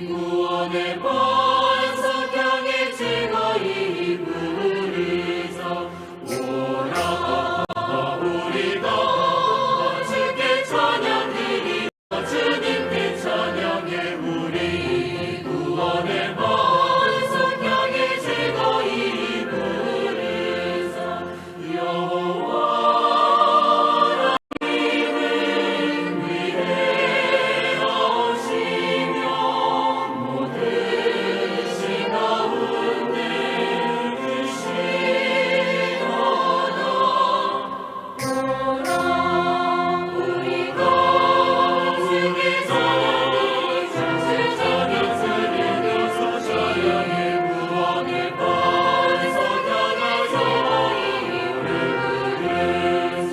구원의 반석 향해 즐거이 부르자. 오라 우리가 주께 찬양드리 주님께 찬양해. 우리 구원의 반석 향해 즐거이 부르자. 여호와 하나님은 위대하시며 모든 시 가운데 크시도다. 오라 우리가 주께 찬양드리 찬양드리면서 찬양해. 구원의 반석 향해 즐거이 부르자.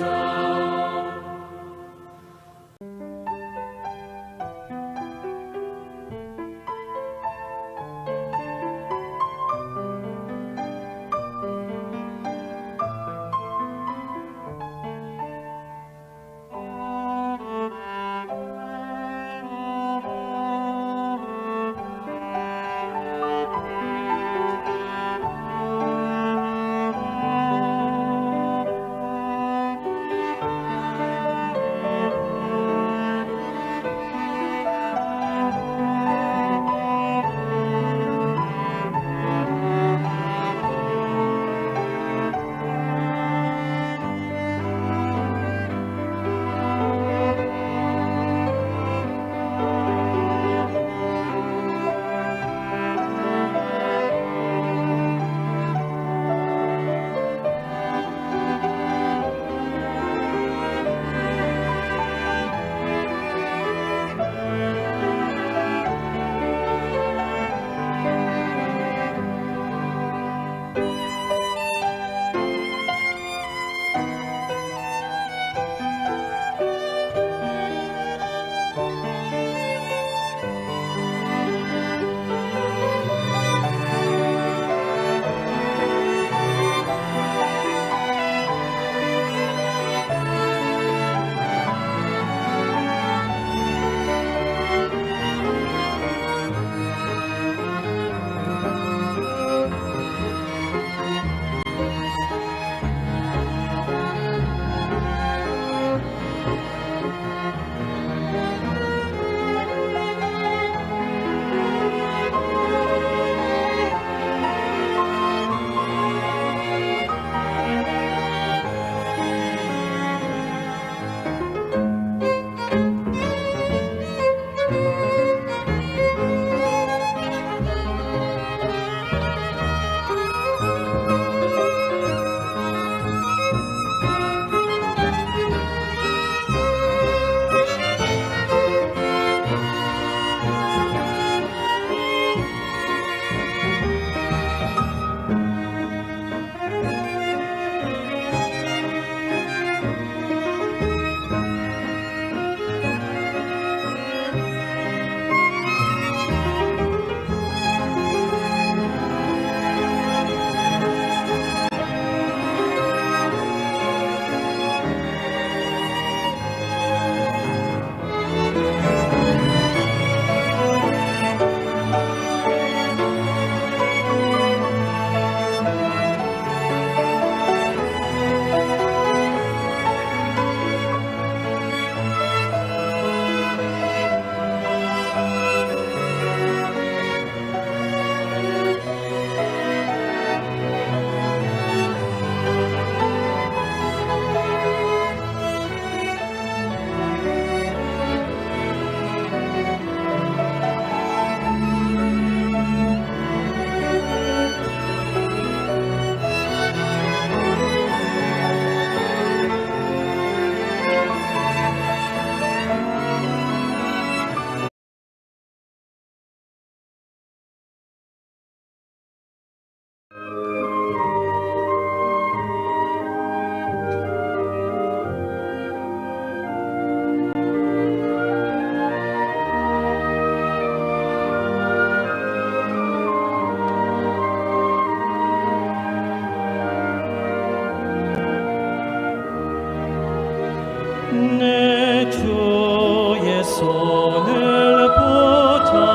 내 주의 손을 붙잡고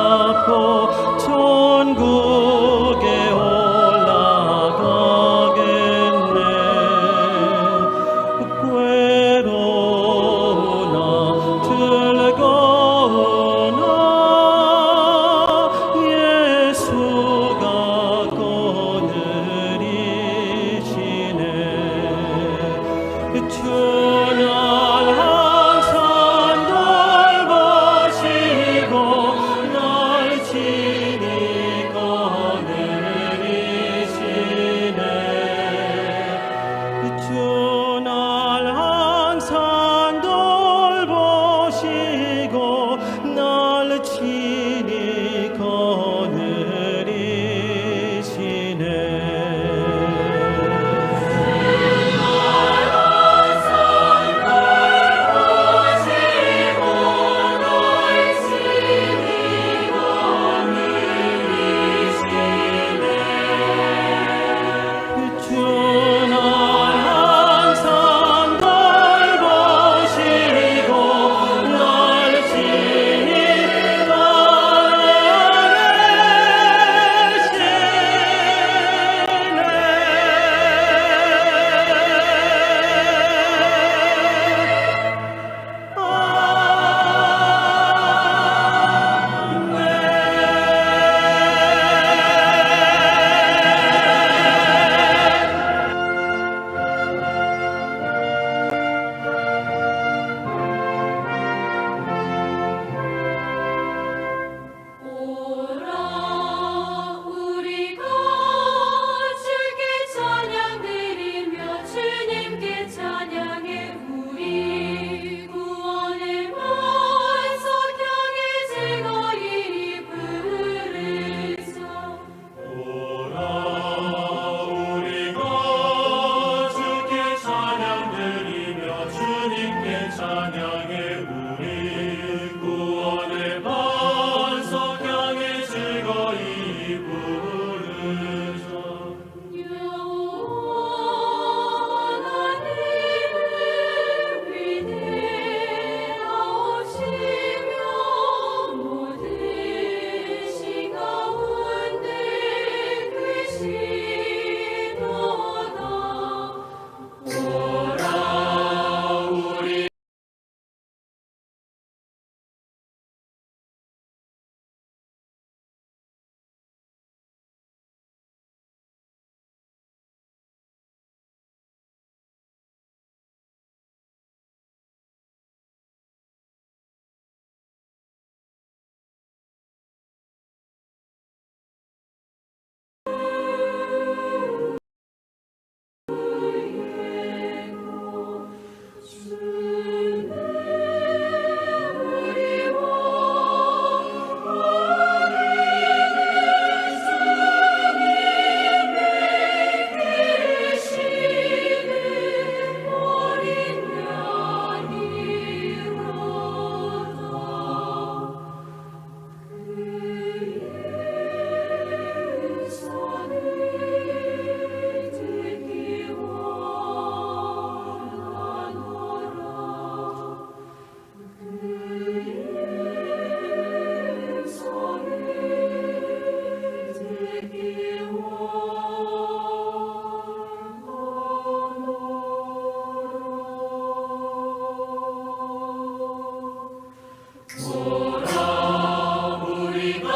오라 우리가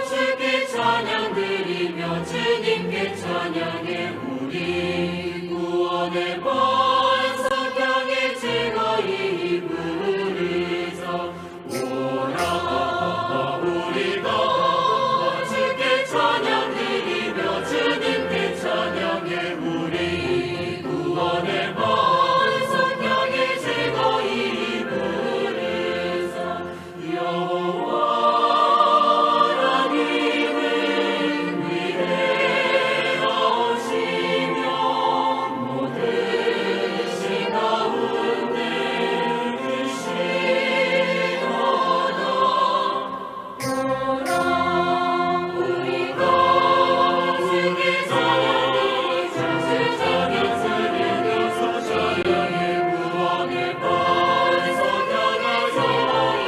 주께 찬양드리며 주님께 찬양해 우리 구원의 반석 향해 즐거이 부르자. 오라 우리가 주께 찬양드리며 주님께 찬양해 우리 구원의 반석 향해 즐거이 부르자. 여호와 하나님은 위대하시며 모든 신 가운데 크시도다. 오라 우리가 주께 찬양드리며 주님께 찬양해 구원의 반석 향해 즐거이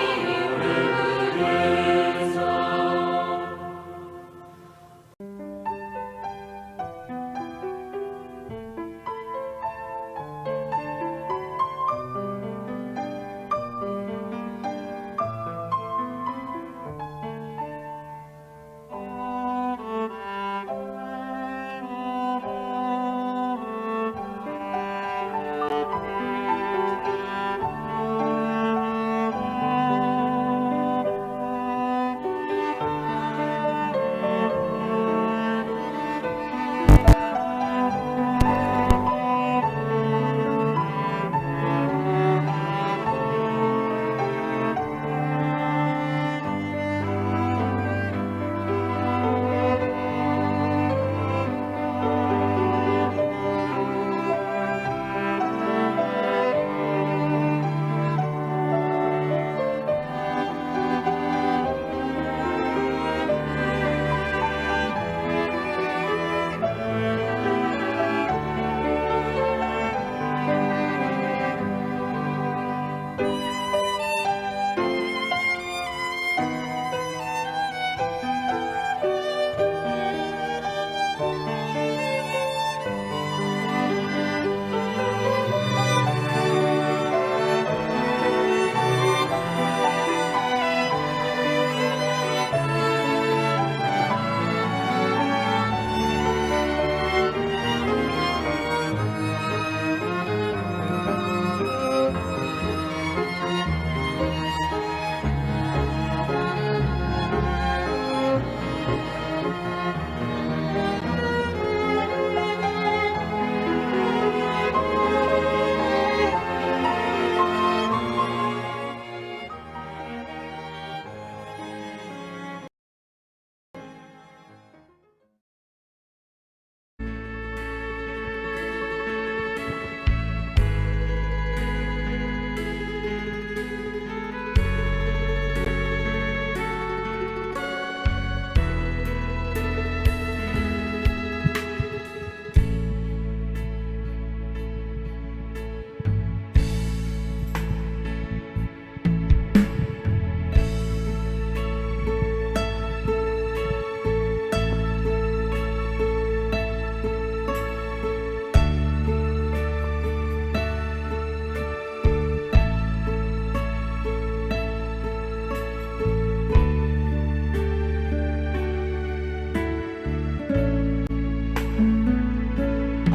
부르자.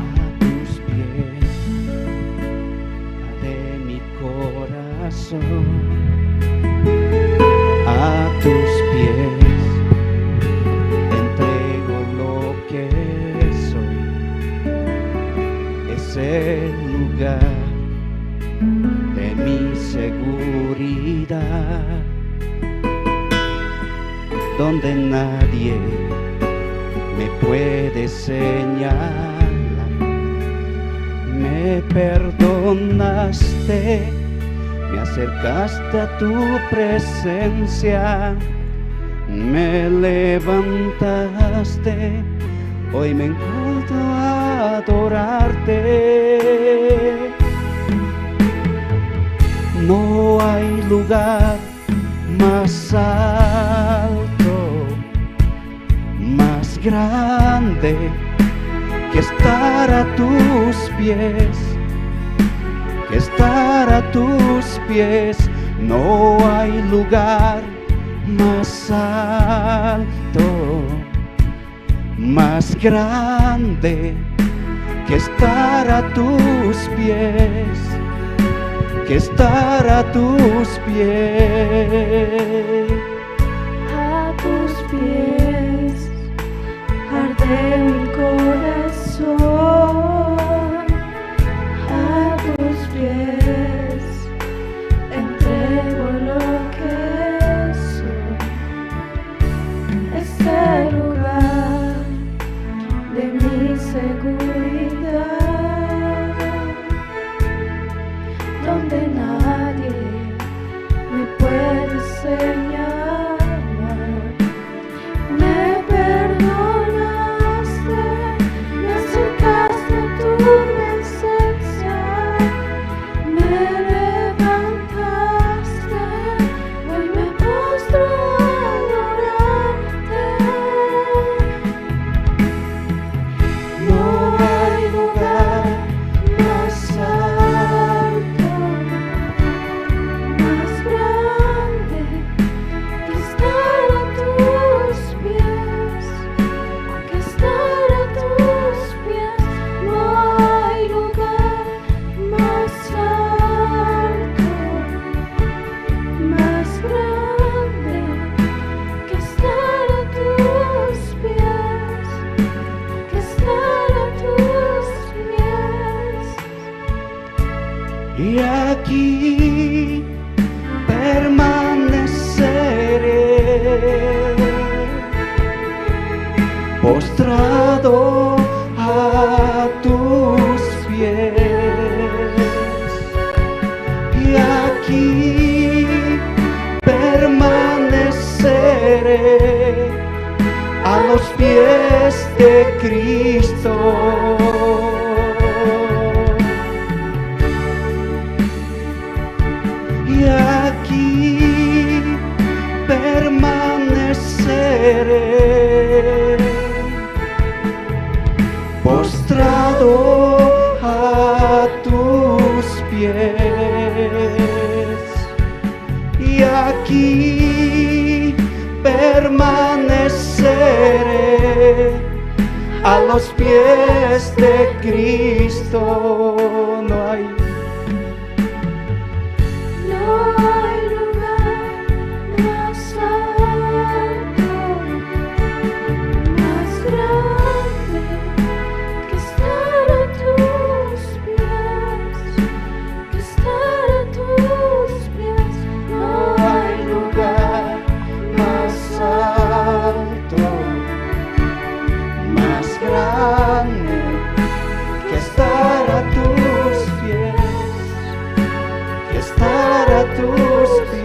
A tus pies de mi corazón, a tus pies entrego lo que soy. Es el lugar de mi seguridad, donde nadie me puede señalar. Me perdonaste, me acercaste a tu presencia, me levantaste, hoy me encuentro a adorarte. No hay lugar más alto, más grande que estar a tus pies, que estar a tus pies. No hay lugar más alto, más grande que estar a tus pies, que estar a tus pies. A tus pies arde mi corazón, a tus pies entrego lo que soy. Es el lugar de mi seguridad, donde nadie me puede señalar. Me perdonaste, me acercaste a tu presencia, me levantaste, hoy me postro a adorarte. No hay lugar Más alto, más grande que estar a tus pies, que estar a tus pies. No hay lugar más alto, más grande que estar a tus pies, que estar a tus pies. Y aquí permaneceré, postrado a tus pies. Y aquí permaneceré a los pies de Cristo. Y aquí permaneceré, postrado a tus pies. Y aquí permaneceré a los pies de Cristo. No hay lugar más alto, más grande que estar a tus pies, que estar a tus pies. No hay lugar más alto, más grande que estar a tus pies, que estar a tus pies.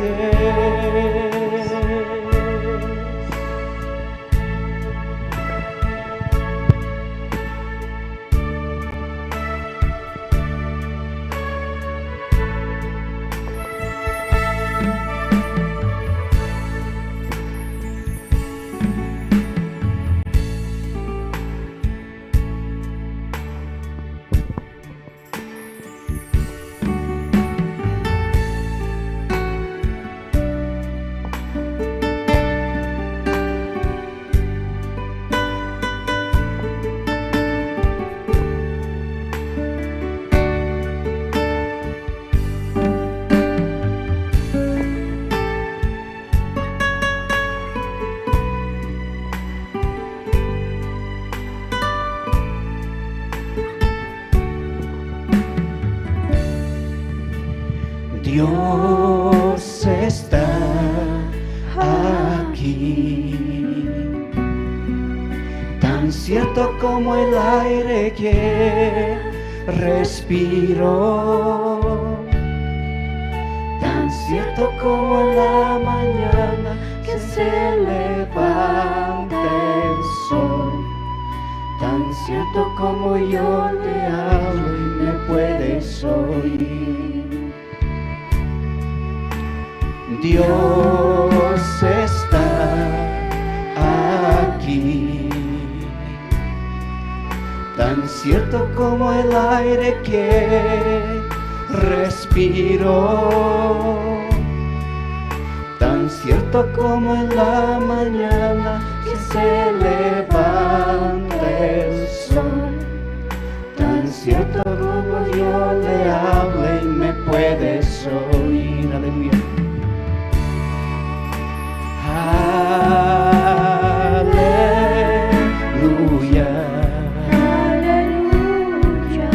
Dios está aquí, tan cierto como el aire que respiro, tan cierto como la mañana que se levanta el sol, tan cierto como yo te hablo y me puedes oír. Dios está aquí, tan cierto como el aire que respiro, Tan cierto como en la mañana que se levanta el sol, tan cierto como yo le hable y me puedes oír. Aleluya. Aleluya. Aleluya.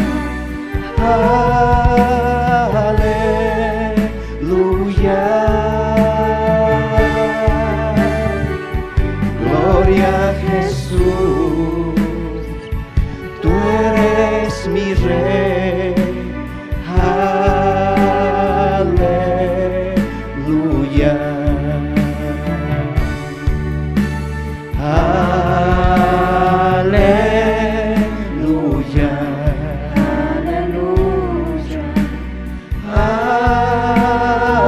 Aleluya. Gloria a Jesús, tú eres mi rey. Aleluya. Aleluya. Aleluya.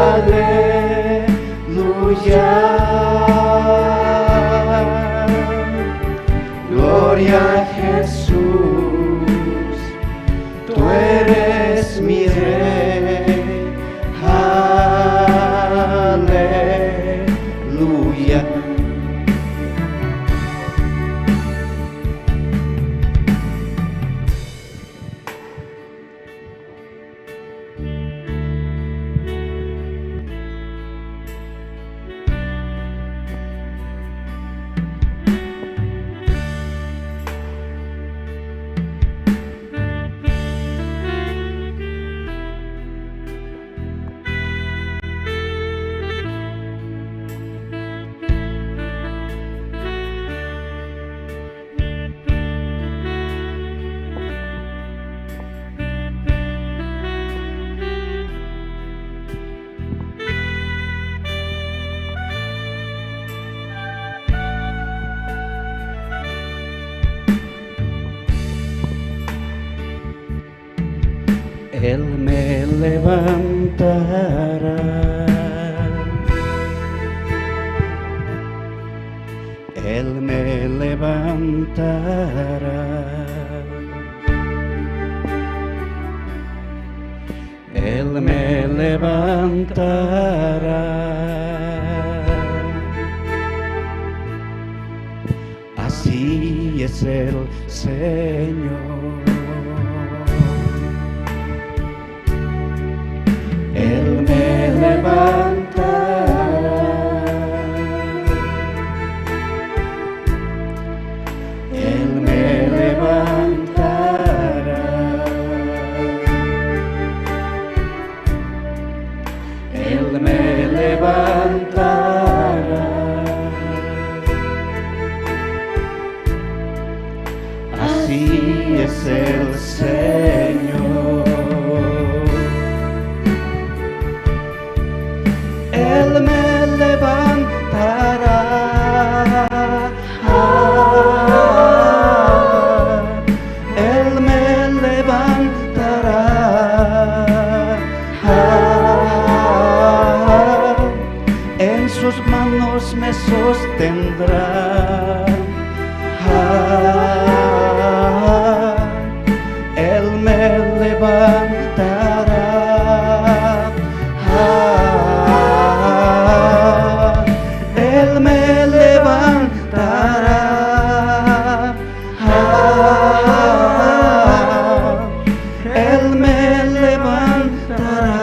Aleluya. Gloria a Jesús, tú eres mi rey. Aleluya. Él me levantará. Él me levantará. Él me levantará. Así es el Señor. Él me levantará. Él me levantará. Él me levantará. Así es el Señor. Él me levantará. Él me levantará. En sus manos me sostendrá. Él me levantará. Él me levantará. Él me levantará.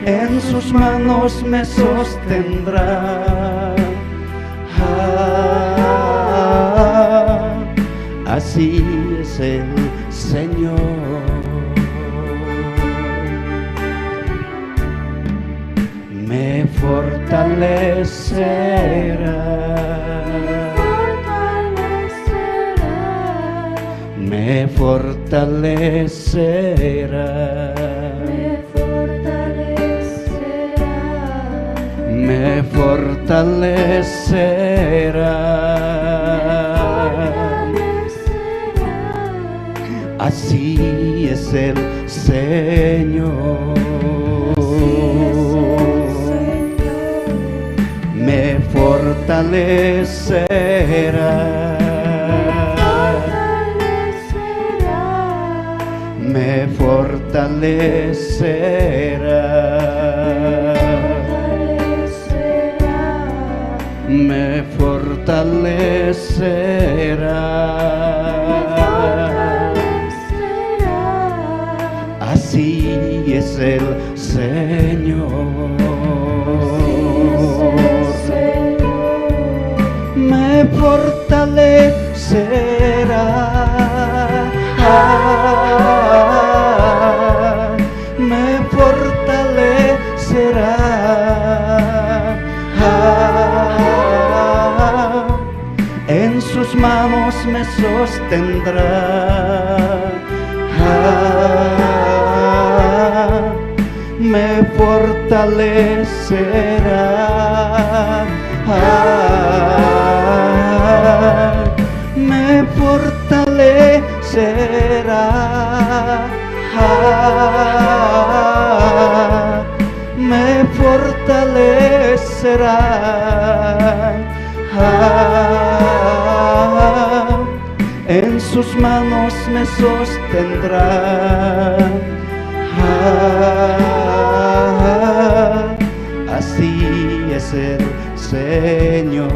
En sus manos me sostendrá. Así es el Señor. Me fortalecerá. Me fortalecerá. Me fortalecerá. Me fortalecerá. Me fortalecerá. Fortalecerá. Así es el Señor. Así es el Señor. Me fortalecerá. Fortalecerá. Me fortalecerá. fortalecerá. Me fortalecerá. Así es el Señor. Me fortalecerá. Me fortalecerá. En sus manos me sostendrá. Me fortalecerá. Me fortalecerá. Me fortalecerá. En sus manos me sostendrá. Así es el Señor.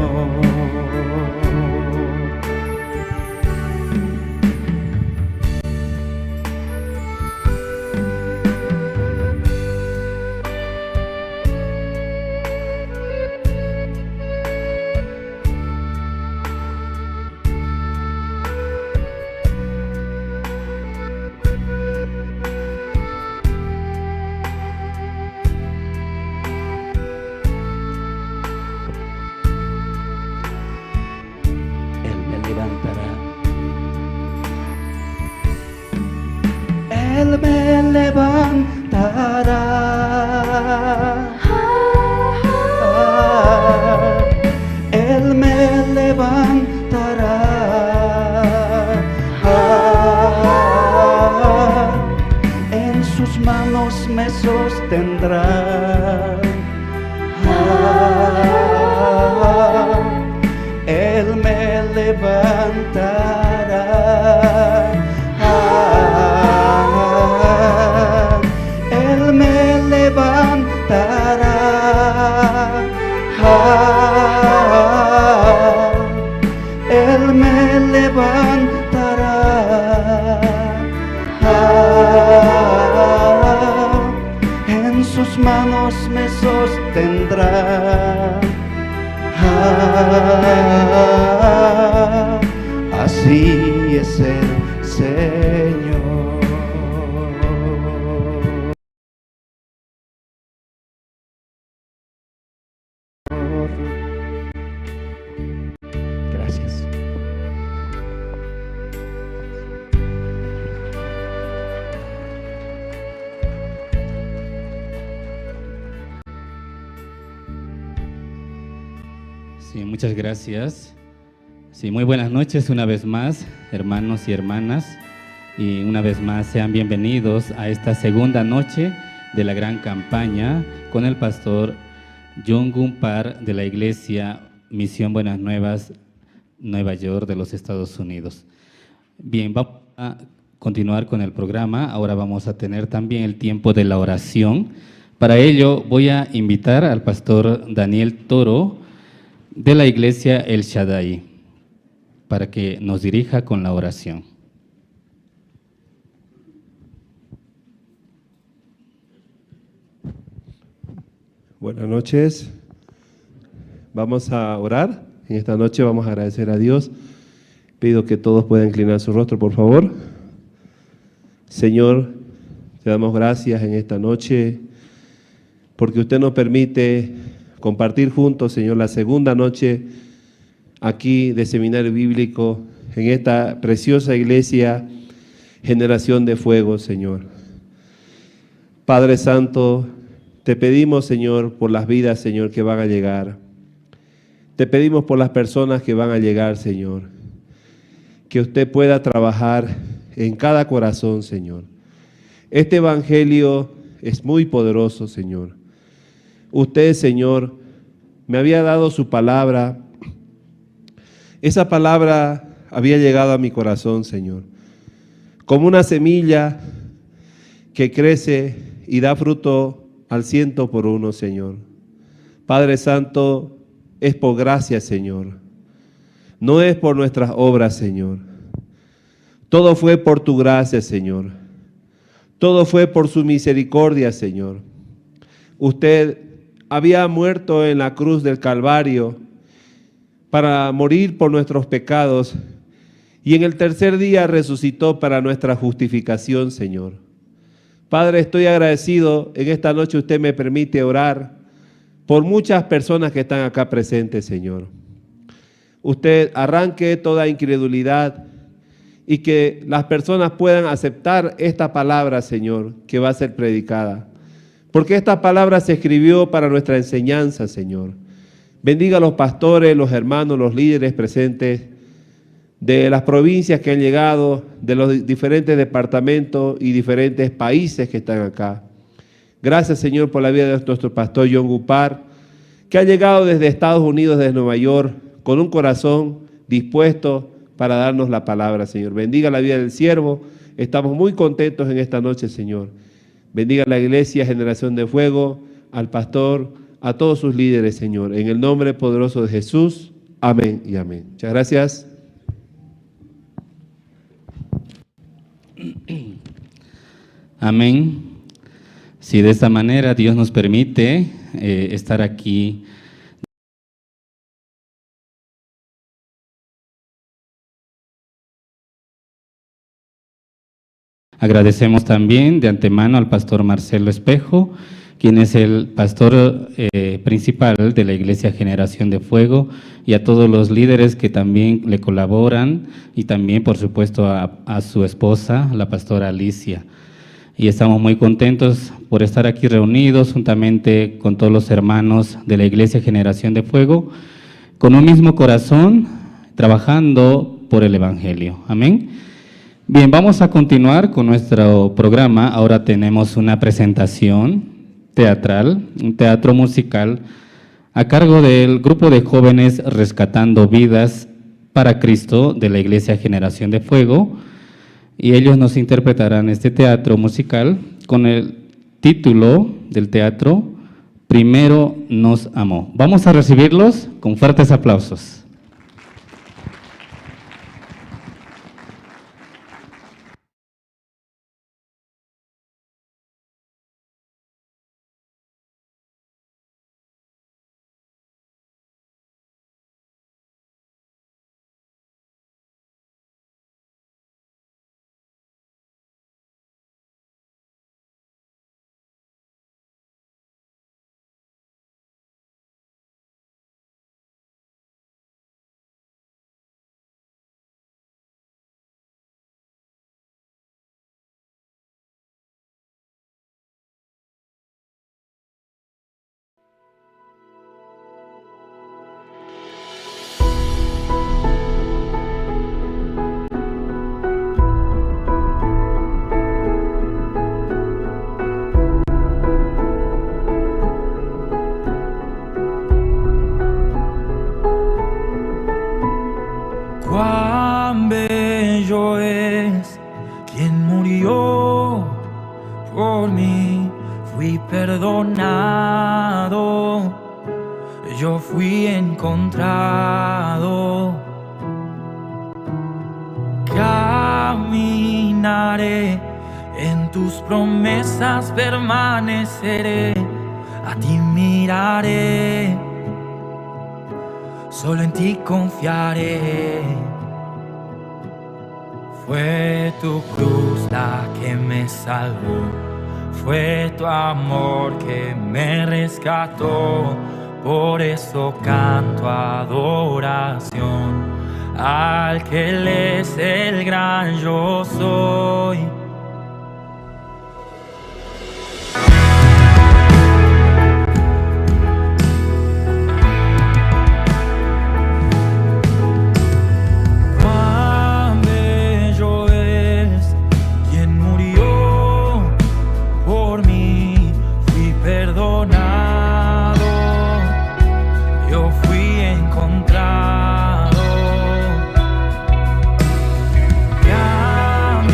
Él me levantará. Él me levantará. Él me levantará. En sus manos me sostendrá. Él me levantará. Él me levantará. Él me levantará. En sus manos me sostendrá. Así es el Señor. Gracias. Sí, muchas gracias. Sí, muy buenas noches una vez más, hermanos y hermanas. Y una vez más sean bienvenidos a esta segunda noche de la gran campaña con el pastor Jonggun Park de la Iglesia Misión Buenas Nuevas, Nueva York de los Estados Unidos. Bien, vamos a continuar con el programa. Ahora vamos a tener también el tiempo de la oración. Para ello voy a invitar al pastor Daniel Toro de la Iglesia El Shaddai para que nos dirija con la oración. Buenas noches. Vamos a orar. En esta noche vamos a agradecer a Dios. Pido que todos puedan inclinar su rostro, por favor. Señor, te damos gracias en esta noche porque usted nos permite compartir juntos, Señor, la segunda noche aquí de Seminario Bíblico en esta preciosa iglesia, Generación de Fuego, Señor. Padre Santo, te pedimos, Señor, por las vidas, Señor, que van a llegar. Te pedimos por las personas que van a llegar, Señor. Que usted pueda trabajar en cada corazón, Señor. Este evangelio es muy poderoso, Señor. Usted, Señor, me había dado su palabra. Esa palabra había llegado a mi corazón, Señor, como una semilla que crece y da fruto al 100 por 1, Señor. Padre Santo, es por gracia, Señor. No es por nuestras obras, Señor. Todo fue por tu gracia, Señor. Todo fue por su misericordia, Señor. Usted había muerto en la cruz del Calvario para morir por nuestros pecados y en el tercer día resucitó para nuestra justificación, Señor. Padre, estoy agradecido. En esta noche usted me permite orar por muchas personas que están acá presentes, Señor. Usted arranque toda incredulidad y que las personas puedan aceptar esta palabra, Señor, que va a ser predicada. Porque esta palabra se escribió para nuestra enseñanza, Señor. Bendiga a los pastores, los hermanos, los líderes presentes de las provincias que han llegado, de los diferentes departamentos y diferentes países que están acá. Gracias, Señor, por la vida de nuestro pastor John Gupar, que ha llegado desde Estados Unidos, desde Nueva York, con un corazón dispuesto para darnos la palabra, Señor. Bendiga la vida del siervo. Estamos muy contentos en esta noche, Señor. Bendiga la iglesia, Generación de Fuego, al pastor, a todos sus líderes, Señor. En el nombre poderoso de Jesús. Amén y amén. Muchas gracias. Amén. Si de esta manera Dios nos permite estar aquí Agradecemos también de antemano al pastor Marcelo Espejo, quien es el pastor principal de la Iglesia Generación de Fuego, y a todos los líderes que también le colaboran, y también, por supuesto, a su esposa, la pastora Alicia. Y estamos muy contentos por estar aquí reunidos juntamente con todos los hermanos de la Iglesia Generación de Fuego, con un mismo corazón, trabajando por el Evangelio. Amén. Bien, vamos a continuar con nuestro programa. Ahora tenemos una presentación teatral, un teatro musical, a cargo del grupo de jóvenes Rescatando Vidas para Cristo de la Iglesia Generación de Fuego, y ellos nos interpretarán este teatro musical con el título del teatro, Primero nos amó. Vamos a recibirlos con fuertes aplausos. Perdonado, yo fui encontrado. Caminaré en tus promesas, permaneceré, a ti miraré, solo en ti confiaré. Fue tu cruz la que me salvó, fue tu amor que me rescató, por eso canto adoración al que Él es el gran yo soy. Encontrado. Caminar.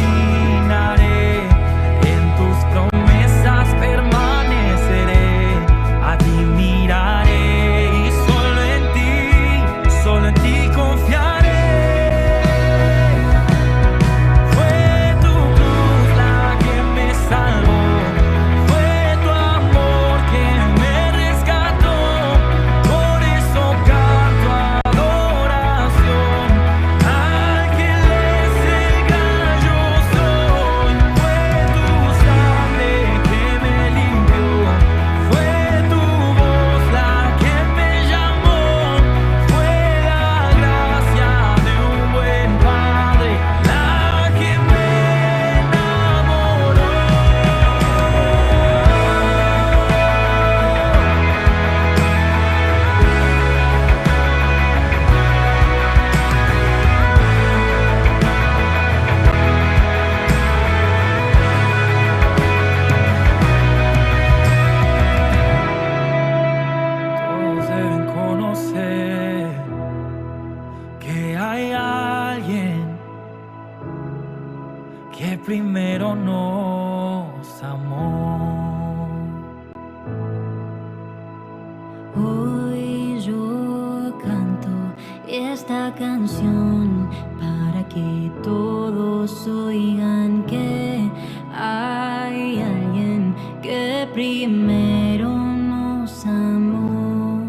canción para que todos oigan que hay alguien que primero nos amó.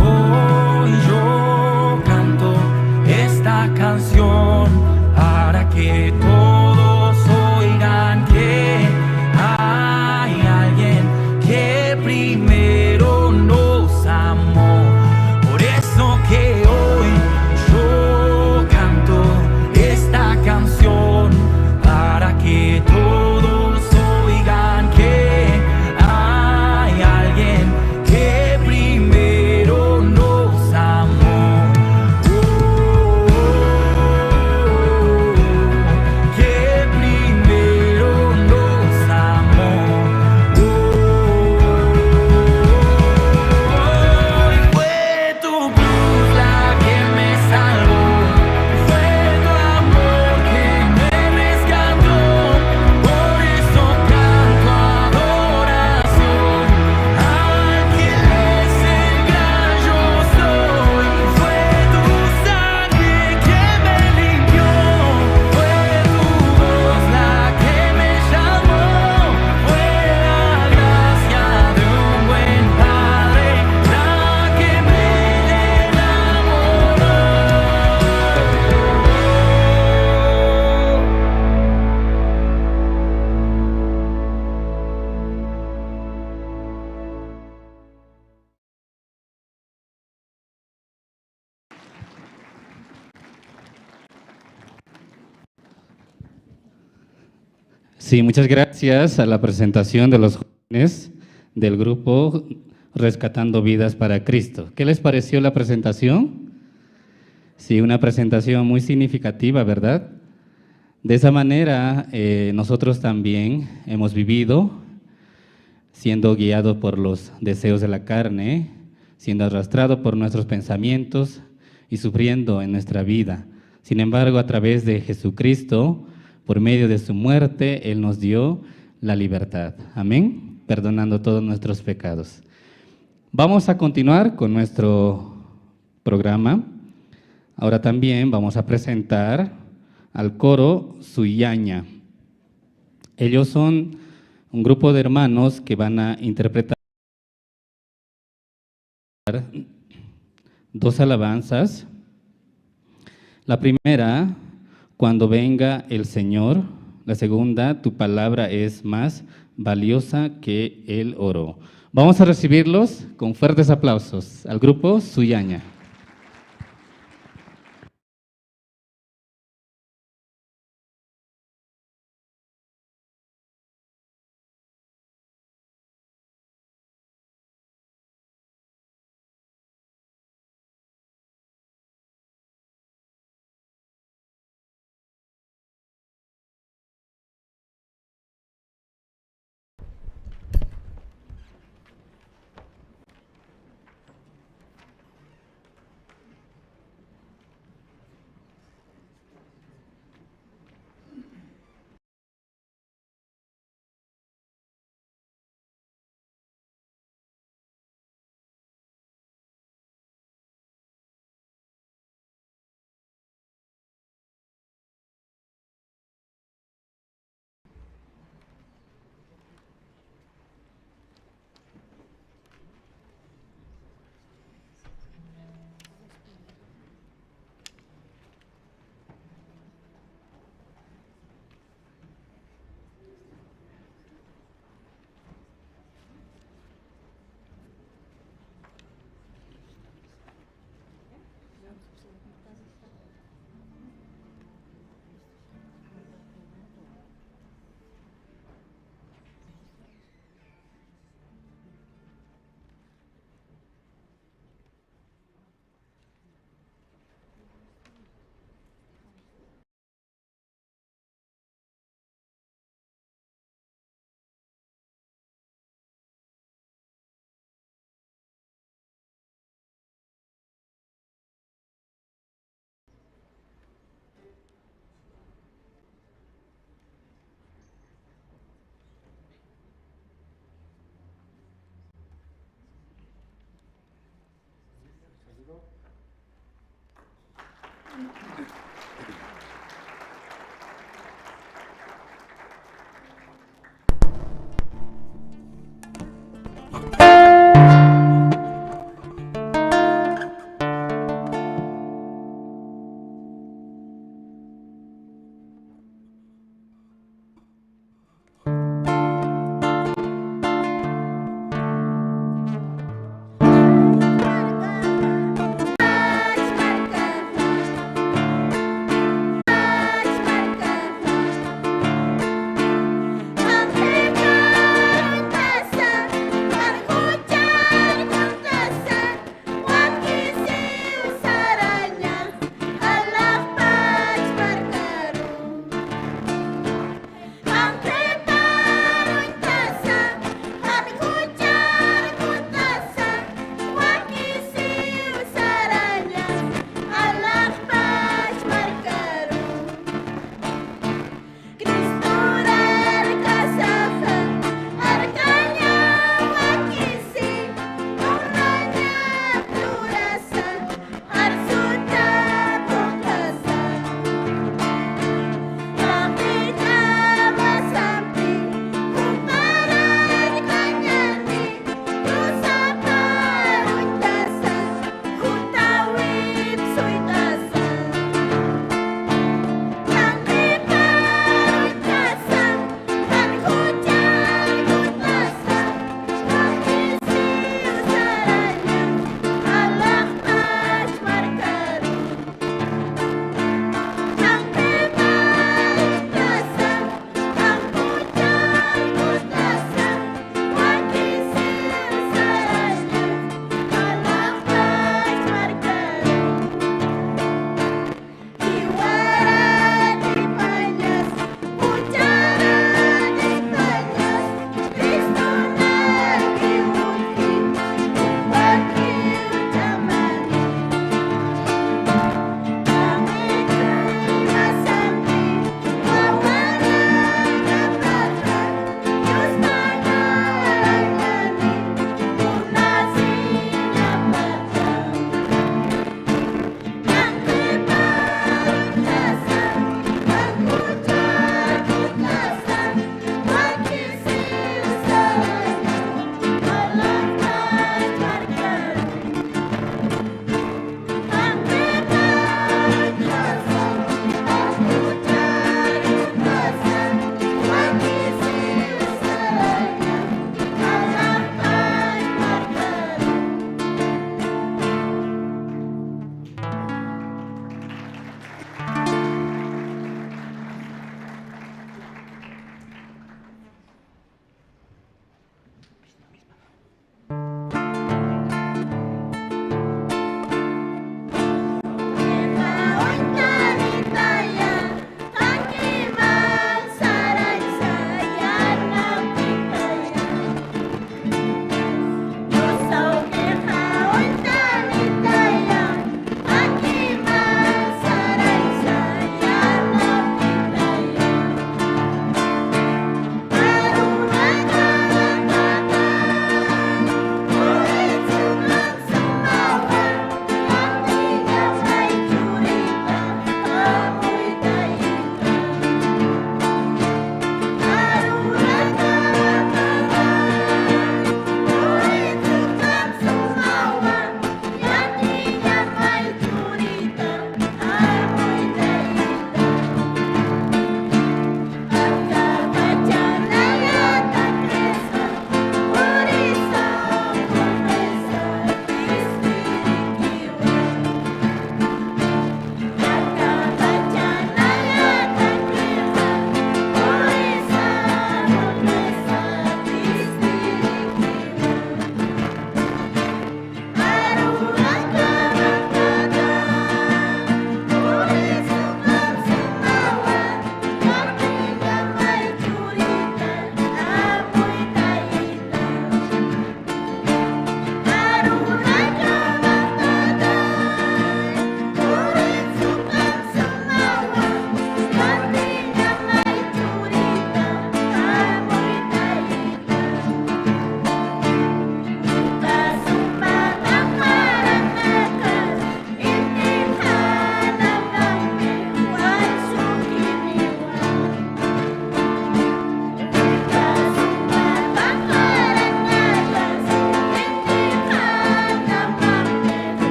Hoy yo canto esta canción para que todos oigan que hay alguien que primero nos amó. Por eso que hoy yo canto esta canción para que todos oigan que hay alguien que primero nos amó. Oh, que primero nos amó. Oh, fue tu cruz la que me salvó, fue tu amor que me rescató. Por eso canto adoración al que es el gran yo soy. Fue tu sangre que me limpió, fue tu voz la que me llamó, fue la gracia de un buen padre la que me enamoró. Sí, muchas gracias a la presentación de los jóvenes del grupo Rescatando Vidas para Cristo. ¿Qué les pareció la presentación? Sí, una presentación muy significativa, ¿verdad? De esa manera, nosotros también hemos vivido siendo guiados por los deseos de la carne, siendo arrastrados por nuestros pensamientos y sufriendo en nuestra vida. Sin embargo, a través de Jesucristo, por medio de su muerte, Él nos dio la libertad. Amén. Perdonando todos nuestros pecados. Vamos a continuar con nuestro programa. Ahora también vamos a presentar al coro Suyaña. Ellos son un grupo de hermanos que van a interpretar dos alabanzas. La primera, Cuando venga el Señor. La segunda, Tu palabra es más valiosa que el oro. Vamos a recibirlos con fuertes aplausos al grupo Suyaña.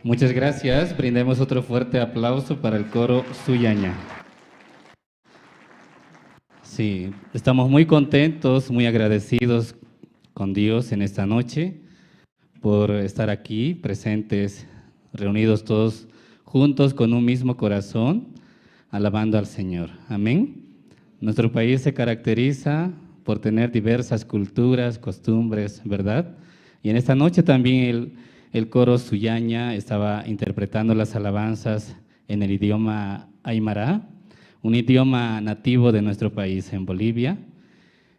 Muchas gracias. Brindemos otro fuerte aplauso para el coro Suyaña. Sí, estamos muy contentos, muy agradecidos con Dios en esta noche por estar aquí presentes, reunidos todos juntos con un mismo corazón, alabando al Señor. Amén. Nuestro país se caracteriza por tener diversas culturas, costumbres, ¿verdad? Y en esta noche también el coro Suyaña estaba interpretando las alabanzas en el idioma aymara, un idioma nativo de nuestro país en Bolivia,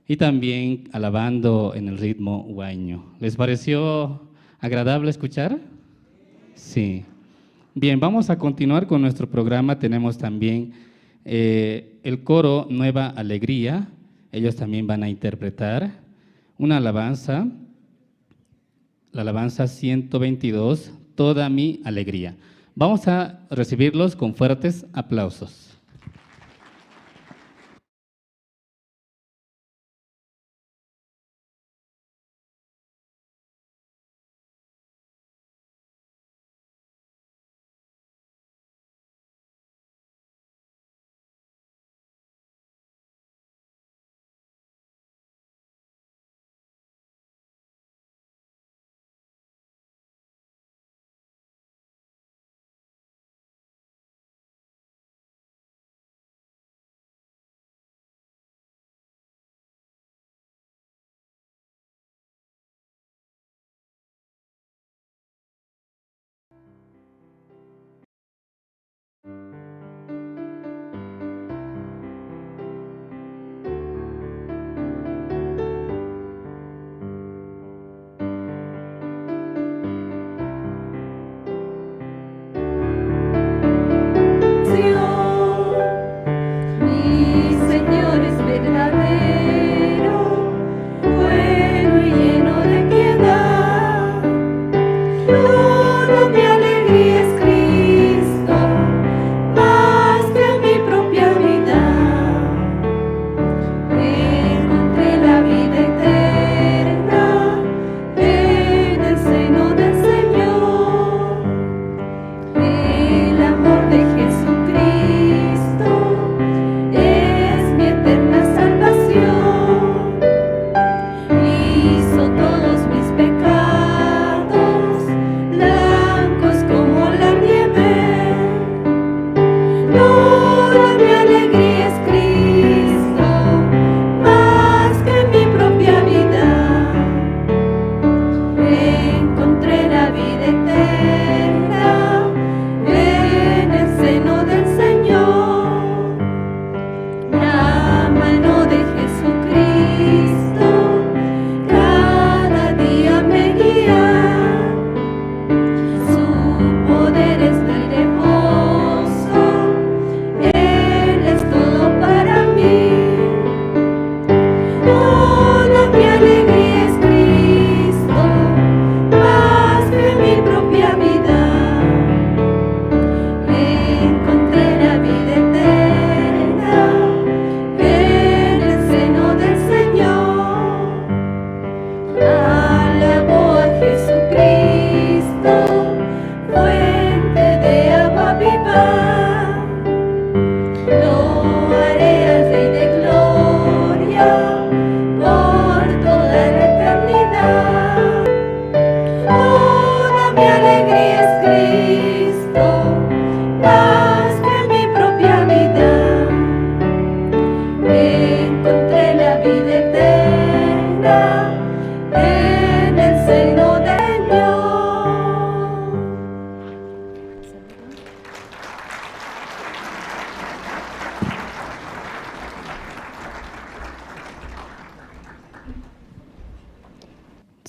y también alabando en el ritmo huayño. ¿Les pareció agradable escuchar? Sí. Bien, vamos a continuar con nuestro programa. Tenemos también el coro Nueva Alegría. Ellos también van a interpretar una alabanza, la alabanza 122, Toda mi alegría. Vamos a recibirlos con fuertes aplausos.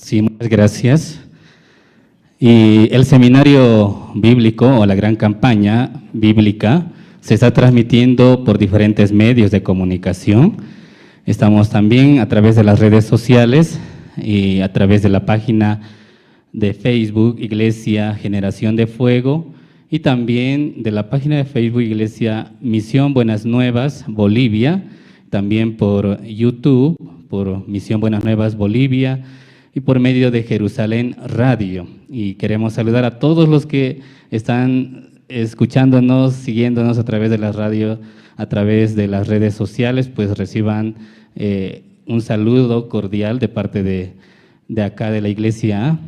Sí, muchas gracias. Y el seminario bíblico o la gran campaña bíblica se está transmitiendo por diferentes medios de comunicación. Estamos también a través de las redes sociales y a través de la página de Facebook Iglesia Generación de Fuego y también de la página de Facebook Iglesia Misión Buenas Nuevas Bolivia, también por YouTube, por Misión Buenas Nuevas Bolivia. y por medio de Jerusalén Radio. Y queremos saludar a todos los que están escuchándonos, siguiéndonos a través de la radio, a través de las redes sociales, pues reciban un saludo cordial de parte de acá de la iglesia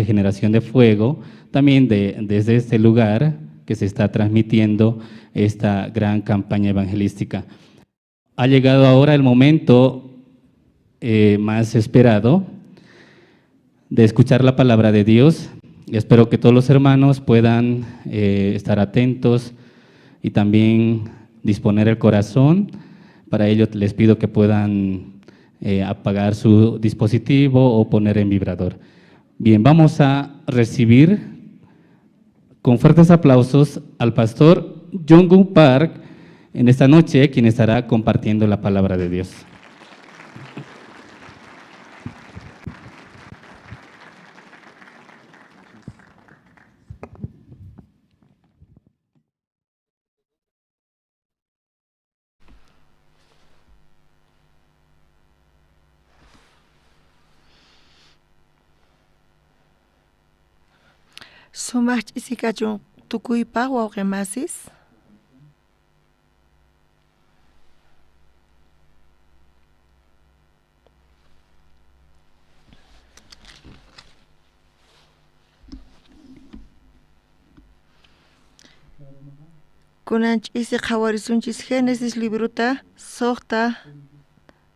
Generación de Fuego, también desde este lugar que se está transmitiendo esta gran campaña evangelística. Ha llegado ahora el momento más esperado de escuchar la palabra de Dios. Espero que todos los hermanos puedan estar atentos y también disponer el corazón. Para ello les pido que puedan apagar su dispositivo o poner en vibrador. Bien, vamos a recibir con fuertes aplausos al pastor Jonggun Park en esta noche, quien estará compartiendo la palabra de Dios. Sumaq ch'isikachun tukuypaq wawqimasis. Kunan ch'isi qhawarisunchis Génesis libruta suqta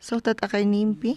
t'aqayninpi.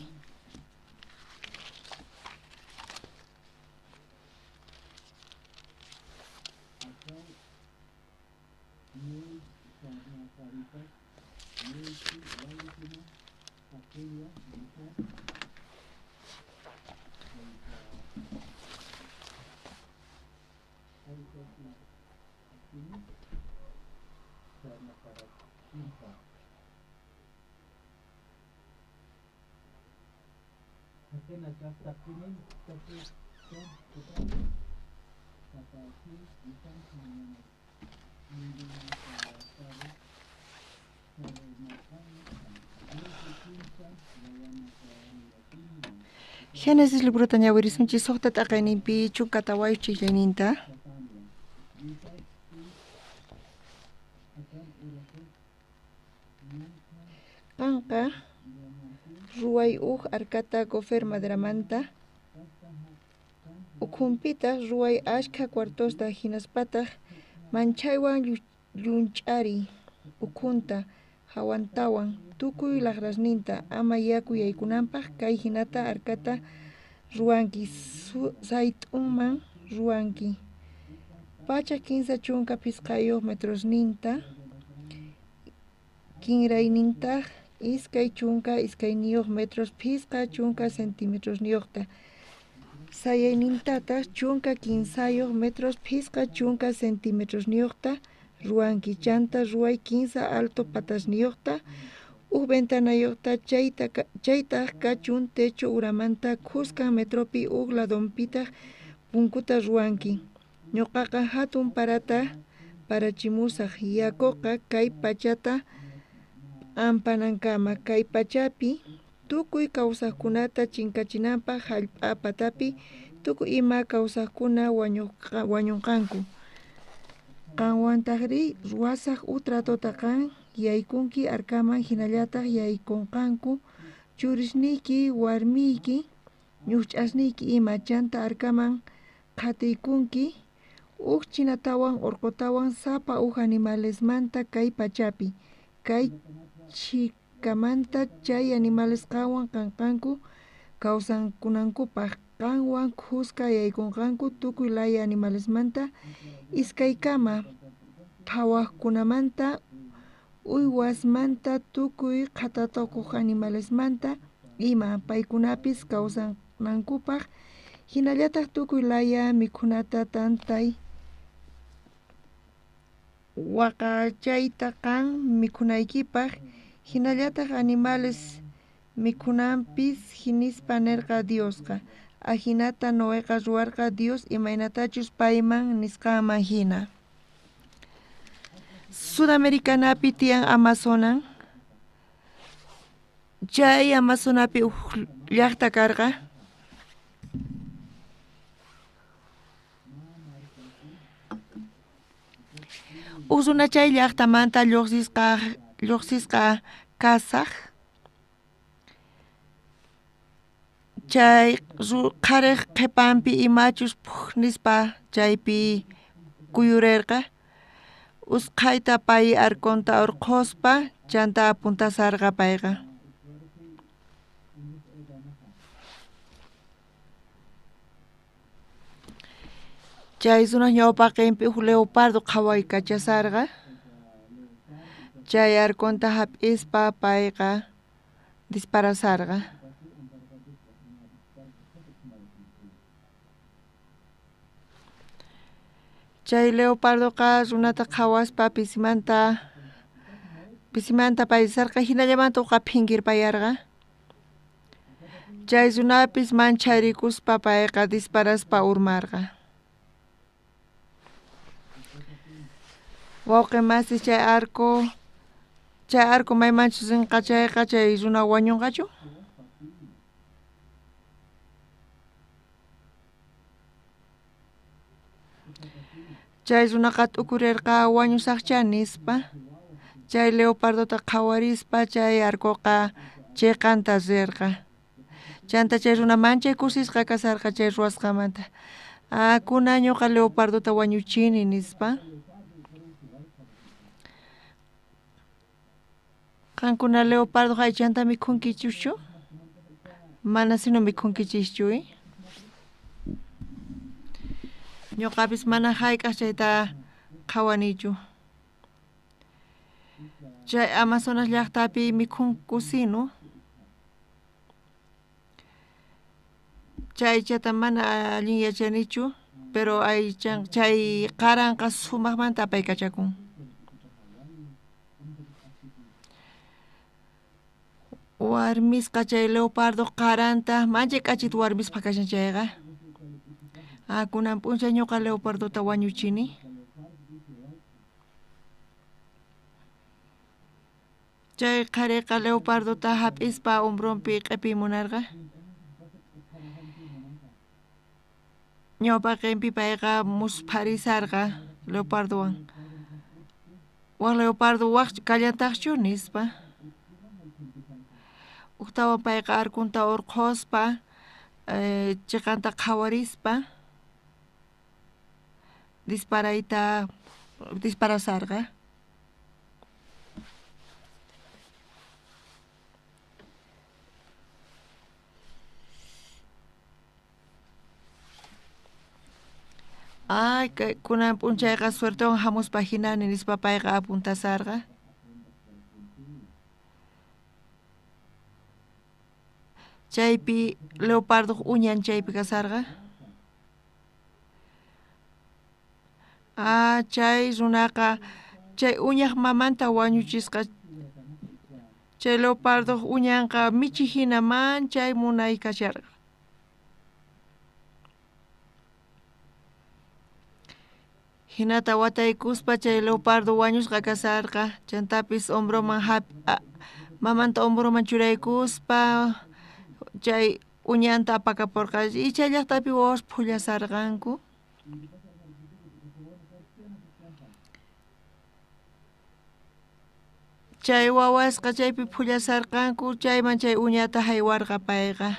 Génesis libruta ñawirisunchis suqta t'aqayninpi chunka tawayuq ch'illayninta. Qanqa ruway uj arkata gofer maderamanta, ukhunpitaq ruway ashkha cuartosta, hinaspataq manchaywan llunch'ariy ukhunta hawantawan tukuy laqrasninta ama yaku yaykunanpaq. Kay hinata arkata ruwanki, sayt'unman ruwanki 135 metrosninta, kinraynintaq 22 metros 50 centimetrosniyuqta, sayaynintataq 13 metros 50 centimetrosniyuqta ruwanki. Chanta ruway 15 alto patasniyuqta, uj ventanayuqta, chaytaq kachun techo uramanta khuskan metropi uj ladonpitaq punkuta ruwanki. Ñuqaqa hatun parata parachimusaq, yakuqa kay pachata p'ampanankama, kay pachapi tukuy kawsaqkunata chinkachinanpaq hallp'a patapi tukuy ima kawsaqkuna wañunqanku. Qanwantaqri ruwasaq uj tratota, qan yaykunki arkaman, hinallataq yaykunqanku churisniyki, warmiyki, ñuqch'asniyki ima. Chanta arkaman qhatiykunki uj chinatawan urqutawan sapa uj animalesmanta kay pachapi. Kay chhikamanta chay animales qanwan kanqanku kawsakunankupaq, qanwan khuska yaykunqanku tukuy laya animalesmanta iskaykama, phawaqkunamanta, uywasmanta, tukuy qhatatukuq animalesmanta ima, paykunapis kawsanankupaq. Hinallataq tukuy laya mikhunata tantay waqachayta qan mikhunaykipaq, hinallataq animales mikhunanpis, hinispa nirqa Diosqa. Ajinata Noeqa ruwarqa Dios imaynatachus payman nisqanman hina. Sudamericanapi tiyan Amazonan. Chay Amazonapi uj llaqta karqa. Huk runa chay llaqtamanta lluqsisqa kasaq. Chay qhariq qhipanpi imachus phuq nispa chaypi kuyurirqa. Usqhayta pay arconta urqhuspa chanta apuntasarqa payqa. Chay runaq ñawpaqinpi huk leopardo qhawaykachasarqa. Chay arconta hap'ispa payqa disparasarqa. Chay leopardoqa runata qhawaspa pisimanta paysarqa hinallamanta uqa phinkirpayarqa. Chay runapis mancharikuspa payqa disparaspa urmarqa. Wawqi masi chay arco maymanchus rinqa chayqa chay runa wañunqachu? Chay runaqa t'ukurirqa wañusaqcha nispa. Chay leopardota qhawarispa chay arcoqa chiqanta rirqa. Chanta chay runa manchay kusisqa kasarqa chay ruwasqamanta. Kunan ñuqa leopardota wañuchini nispa. Qankuna leopardo aychanta mikhunkichikchu? Mana sino mikhunkichikchu, Ñuqapis mana hayk'aq chayta qhawanichu. Chay Amazonas llaqtapi mikhunku sino. Chay aychata mana allin yachanichu, pero chay qaranqa sumaqmanta apaykachakun. Warmisqa chay leopardo qaranta manchay k'achita warmispa kashan chayqa. Kunan p'unchay ñuqa leopardota wañuchini. Chay qhariqa leopardota hap'ispa hombronpi q'ipiy munarqa. Ñawpaqinpi payqa muspharisarqa leopardowan. Wak leopardo wak kallantaqchu nispa. Uktawan payqa arkunta urqhuspa chiqanta qhawarispa disparasarqa. Ay, kunan p'unchayqa suertewan hamuspa hinani nispa payqa apuntasarqa. Chaypi leopardoq uñan chaypi kasarqa. Chay runaqa chay uñaq mamanta wañuchisqa. Chay leopardoq uñanqa michi hina manchay munay kasharqa. Hinata wataykuspa chay leopardo wañusqa kasarqa. Chantapis hombroman mamanta hombroman churaykuspa chay uñanta apakapurqa. Y chay llaqtapi wawas phullasarqanku. Chay wawasqa chaypi phullasarqanku, chayman chay uñata haywarqa payqa.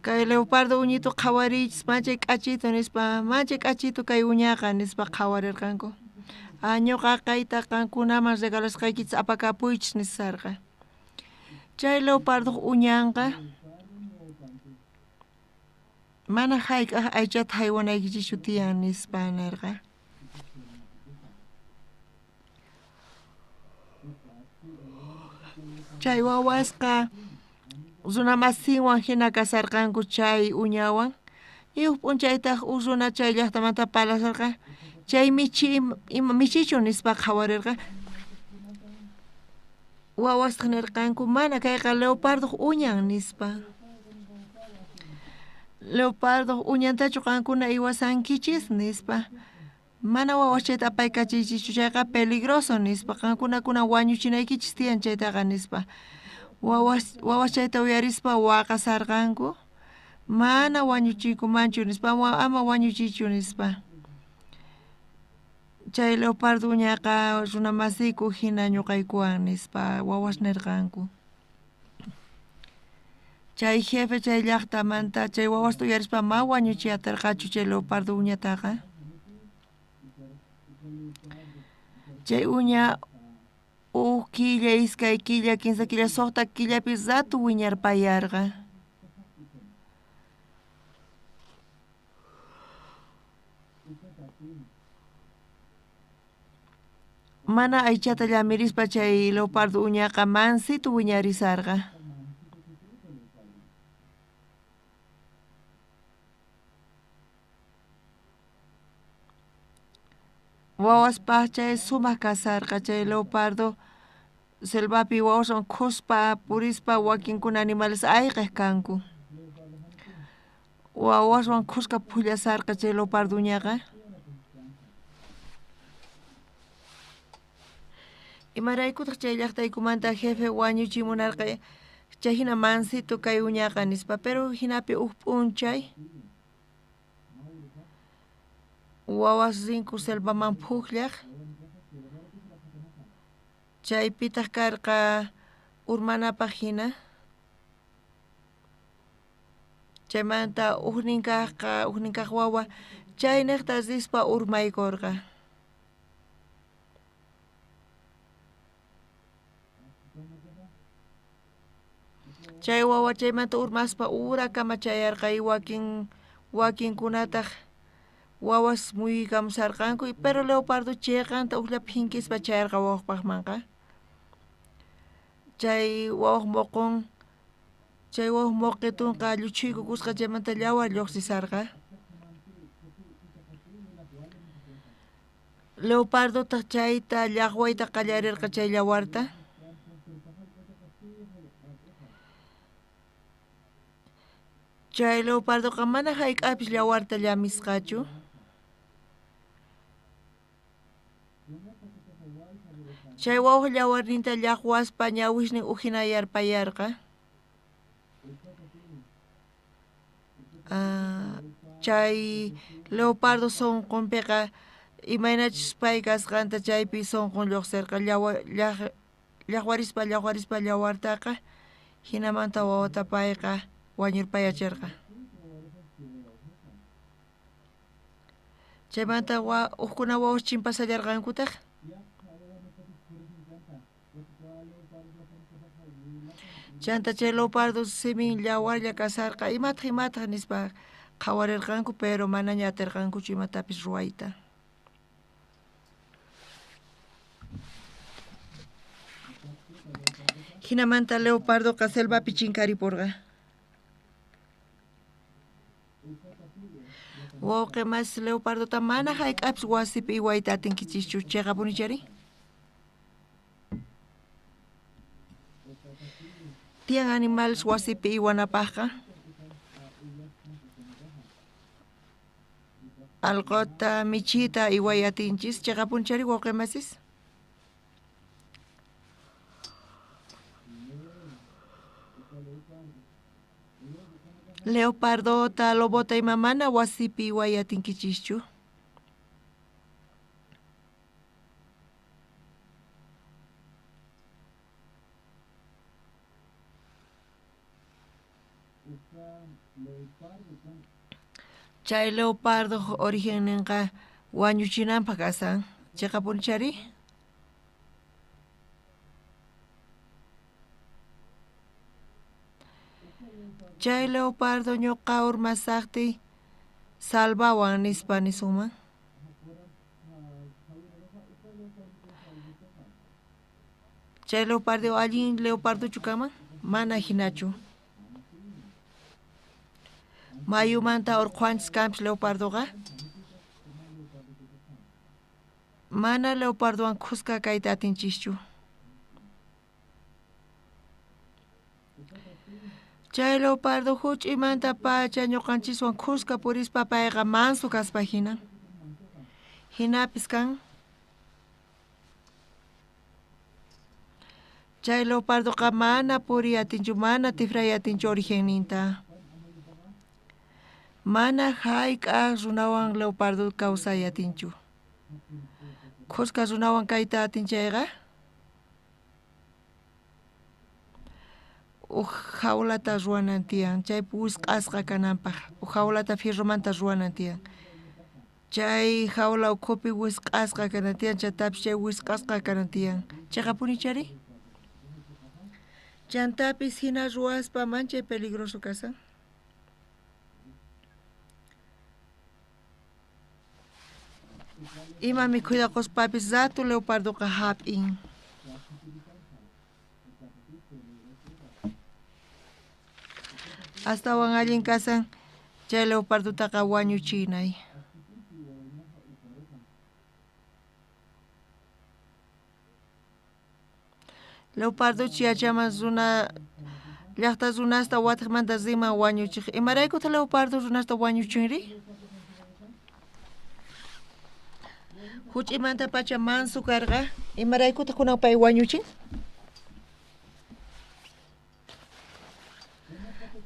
Kay leopardo uñito qhawariychis manchay k'achito nispa, manchay k'achito kay uñaqa nispa qhawarirqanku. Ñuqa kayta qankunaman regalasqaykichis apakapuychis nisarqa. Chay leopardoq uñanqa mana hayk'aq aychata haywanaykichikchu tiyan nispa nirqa. Chay wawasqa runamasinwan hina kasarqanku chay uñawan. Y huk p'unchaytaq huk runa chay llaqtamanta parlasarqa. Chay michi ima michichu nispa qhawarirqa. Wawasqa nirqanku mana kayqa leopardoq uñan nispa. Leopardoq uñantachu qankuna iwasankichis nispa. Mana wawas chayta apaykachiychischu chayqa peligroso nispa. Qankuna kunan wañuchinaykichis tiyan chaytaqa nispa. Wawas chayta uyarispa waqasarqanku. Mana wañuchiykumanchu nispa, ama wañuchiychu nispa. Chay leopardo uñaqa runamasiyku hina ñuqaykuwan nispa wawas nirqanku. Chay jefe chay llaqtamanta chay wawasta uyarispa ma wañuchiy atirqachu chay leopardo uñataqa. Chay uña huk killa, iskay killa, kinsa killa, suqta killapi ratu wiñarpayarqa. Mana aychata llamirispa chay leopardo uñaqa mansito wiñarisarqa. Wawaspaq chay sumaq kasarqa chay leopardo selvapi wawaswan khuspa purispa wakinkuna animales ayqiq kanku. Wawaswan khuska phullasarqa chay leopardo uñaqa. Imaraykutaq chay llaqtaykumanta jefe wañuchimunarqa chay hina mansito kay uñaqa nispa, pero hinapi huk p'unchay wawas rinku selvaman phukllaq. Chaypitaq karqa urmanapaq hina. Chaymanta huknin kaq wawa chayniqta rispa urmaykurqa. Chay wawa chaymanta urmaspa urakama chayarqa y wakinkunataq wawas muyuykamusarqanku, pero leopardo chiqanta huklla phinkispa chayarqa wawaqpaqmanqa. Chay wawaq muqun, chay wawaq muqitunqa lluchhuykukusqa chaymanta llawar lluqsisarqa. Leopardotaq chayta llaqwayta qallarirqa chay llawarta. Chay leopardoqa mana hayk'apis llawarta llamisqachu. Chay wawaq llawarninta llaqwaspa ñawisnin uhinayarpayarqa. Chay leopardo sunqunpiqa imaynachus pay kasqanta chaypi sunqun lluqsirqa llaqwarispa llawartaqa hinamanta wawata payqa wañurpayachirqa. Chaymanta hukkuna wawas chimpasallarqankutaq. Chanta chay leopardo simin llawarlla kasarqa imataq nispa qhawarirqanku, pero manaña atirqankuchu imatapis ruwayta. Hinamanta leopardoqa selvapi chinkaripurqa. Wawqi mas leopardota mana hayk'apis wasipi iwayta atinkichischu chiqapunichari? Tiyan animales wasipi iwanapaqqa. Allquta, michita iway atinchis chiqapunchari wawqi masis? Leopardota, lobota ima mana wasipi iway atinkichischu. Chay leopardo origenninqa wañuchinanpaq kasan chiqapunchari? Chay leopardo ñuqa urmasaqtiy salvawan nispa nisunman. Chay leopardo allin leopardochu kanman? Mana hinachu. Mayumanta urquwanchis kanpis leopardoqa. Mana leopardowan khuska kayta atinchischu. Chay leopardo huch'uymanta pacha ñuqanchiswan khuska purispa payqa manso kaspa hina. Hinapis kan. Chay leopardoqa mana puriy atinchu, mana tifray atinchu origenninta. Mana hayk'aq runawan leopardo kawsay atinchu. Khuska runawan kayta atin chayqa uj jaulata ruwanan tiyan, chaypi wisq'asqa kananpaq, uj jaulata fierromanta ruwanan tiyan. Chay jaula ukhupi wisq'asqa kanan tiyan, chantapis chay wisq'asqa kanan tiyan. Chiqapuni chari? Chantapis hina ruwaspa manchay peligroso kasan. Ima mikhuyta quspapis rato leopardoqa hap'in. Astawan allin kasan chay leopardutaqa wañuchinay. Leoparduch yachaman runa llaqta runasta watiqmanta riman wañuchiq. Imaraykutaq leopardo runasta wañuchinri? Huch'imantapacha mansu karqa. Imaraykutaq kunan pay wañuchin?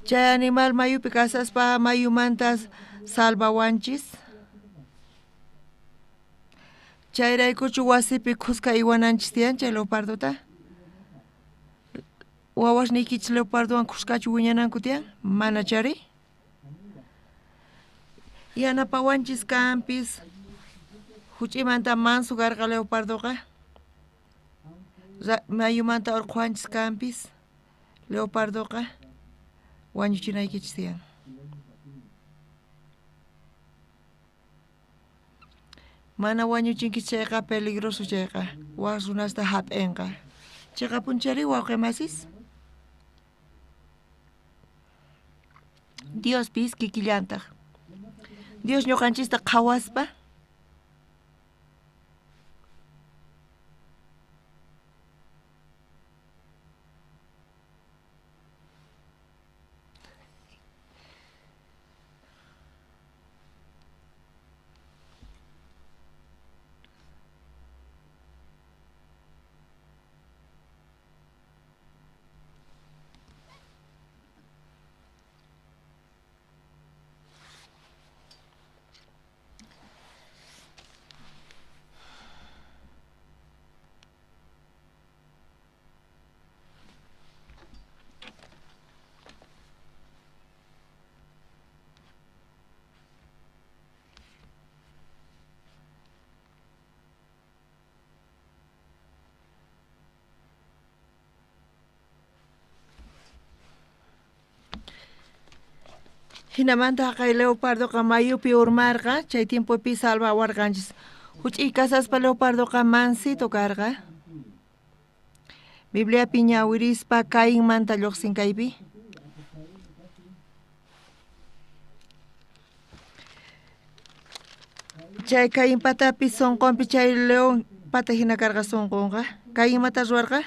Chay animal mayupi kasaspa mayumanta salvawanchis. Chayraykuchu wasipi khuska iwananchis tiyan chay leopardota? Wawasniykichis leopardowan khuskachu wiñananku tiyan? Mana chari? Yanapawanchis kanpis. Huch'imanta mansu karqa leopardoqa. Mayumanta urqhuwanchis kanpis. Leopardoqa wañuchinaykichis tiyan. Mana wañuchinkichis chayqa peligroso chayqa. Wak runasta hap'inqa. Chiqapunchari wawqi masis? Diospis kikillantaq. Dios ñuqanchista qhawaspa Hinamanta haqay leopardoqa mayupi urmarqa, chay tiempopi salvawarqanchis. Huch'iy kasaspa leopardoqa mansito karqa. Bibliapi ñawirispa Cainmanta lluqsin kaypi. Chay Cain patapi sunqunpi chay león pata hina karqa sunqunqa. Cain imata ruwarqa?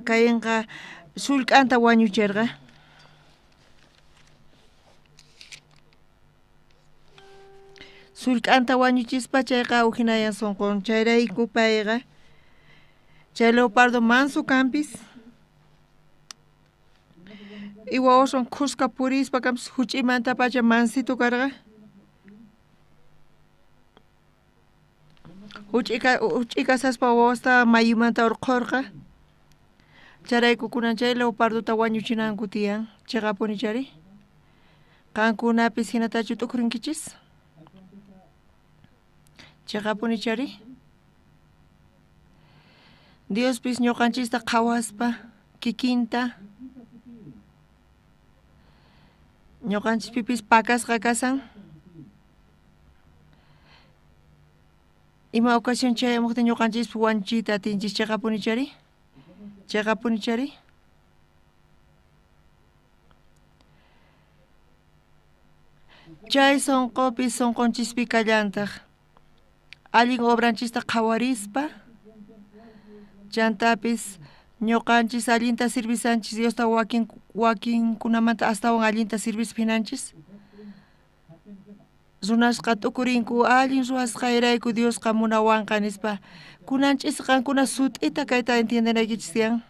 Cainqa sullk'anta wañuchirqa. Sullk'anta wañuchispa chayqa uhinayan sunqun. Chayrayku payqa chay leopardo mansu kanpis. Iwawaswan khuska purispa kanpis huch'imantapacha mansito karqa. Huch'i kasaspa wawasta mayumanta urqhurqa. Chayrayku kunan chay leopardota wañuchinanku tiyan. Chiqapuni chari? Qankunapis hinatachu t'ukurinkichis? Chiqapuni chari? Diospis ñuqanchista qhawaspa kikinta ñuqanchispipis pakasqa kasan. Ima ocasión chayamuqtin ñuqanchispi wañuchiyta atinchis. Chiqapuni chari? Chiqapuni chari? Chay sunqupi sunqunchispi kallantaq. Allin obranchista qhawarispa chantapis ñuqanchis allinta sirvisanchis Diosta wakinkunamanta astawan allinta sirvispa hinanchis. Runasqa t'ukurinku allin ruwasqayrayku Diosqa munawanqa nispa. Kunanchis qankuna sut'ita kayta entiendenaykichis tiyan.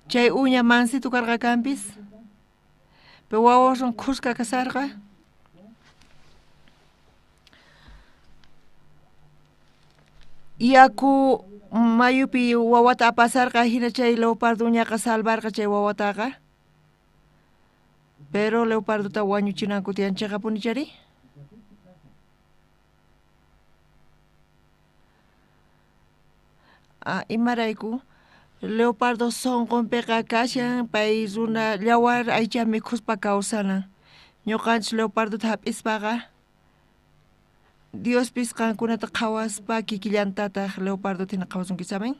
Chay uña mansito karqa kanpis. Pero wawaswan khuska kasarqa. Yaku mayupi wawata apasarqa hina chay leopardo uñaqa salvarqa chay wawataqa. Pero leopardota wañuchinanku tiyan chiqapuni chari? Imarayku leopardo sunqunpiqa kashan pay runa yawar aycha mikhuspa kawsanan. Ñuqanchis leopardota hap'ispaqa Diospis qankunata qhawaspa kikillantataq leopardota hina qhawasunkichis, amén.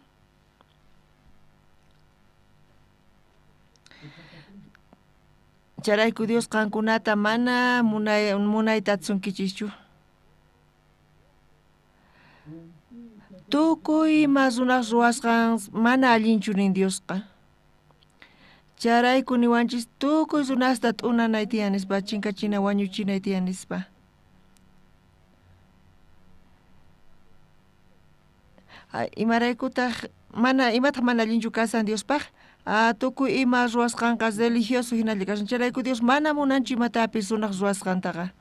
Chayrayku Dios qankunata mana munayta atisunkichikchu. Tukuy ima runaq ruwasqan mana allinchu nin Diosqa. Chayrayku niwanchis tukuy runasta t'unanay tiyan nispa, chinkachina wañuchinay tiyan nispa. Imaraykutaq mana imataq mana allinchu kasan Diospaq? Tukuy ima ruwasqanqa religioso hinalla kasan. Chayrayku Dios mana munanchu imatapis runaq ruwasqantaqa.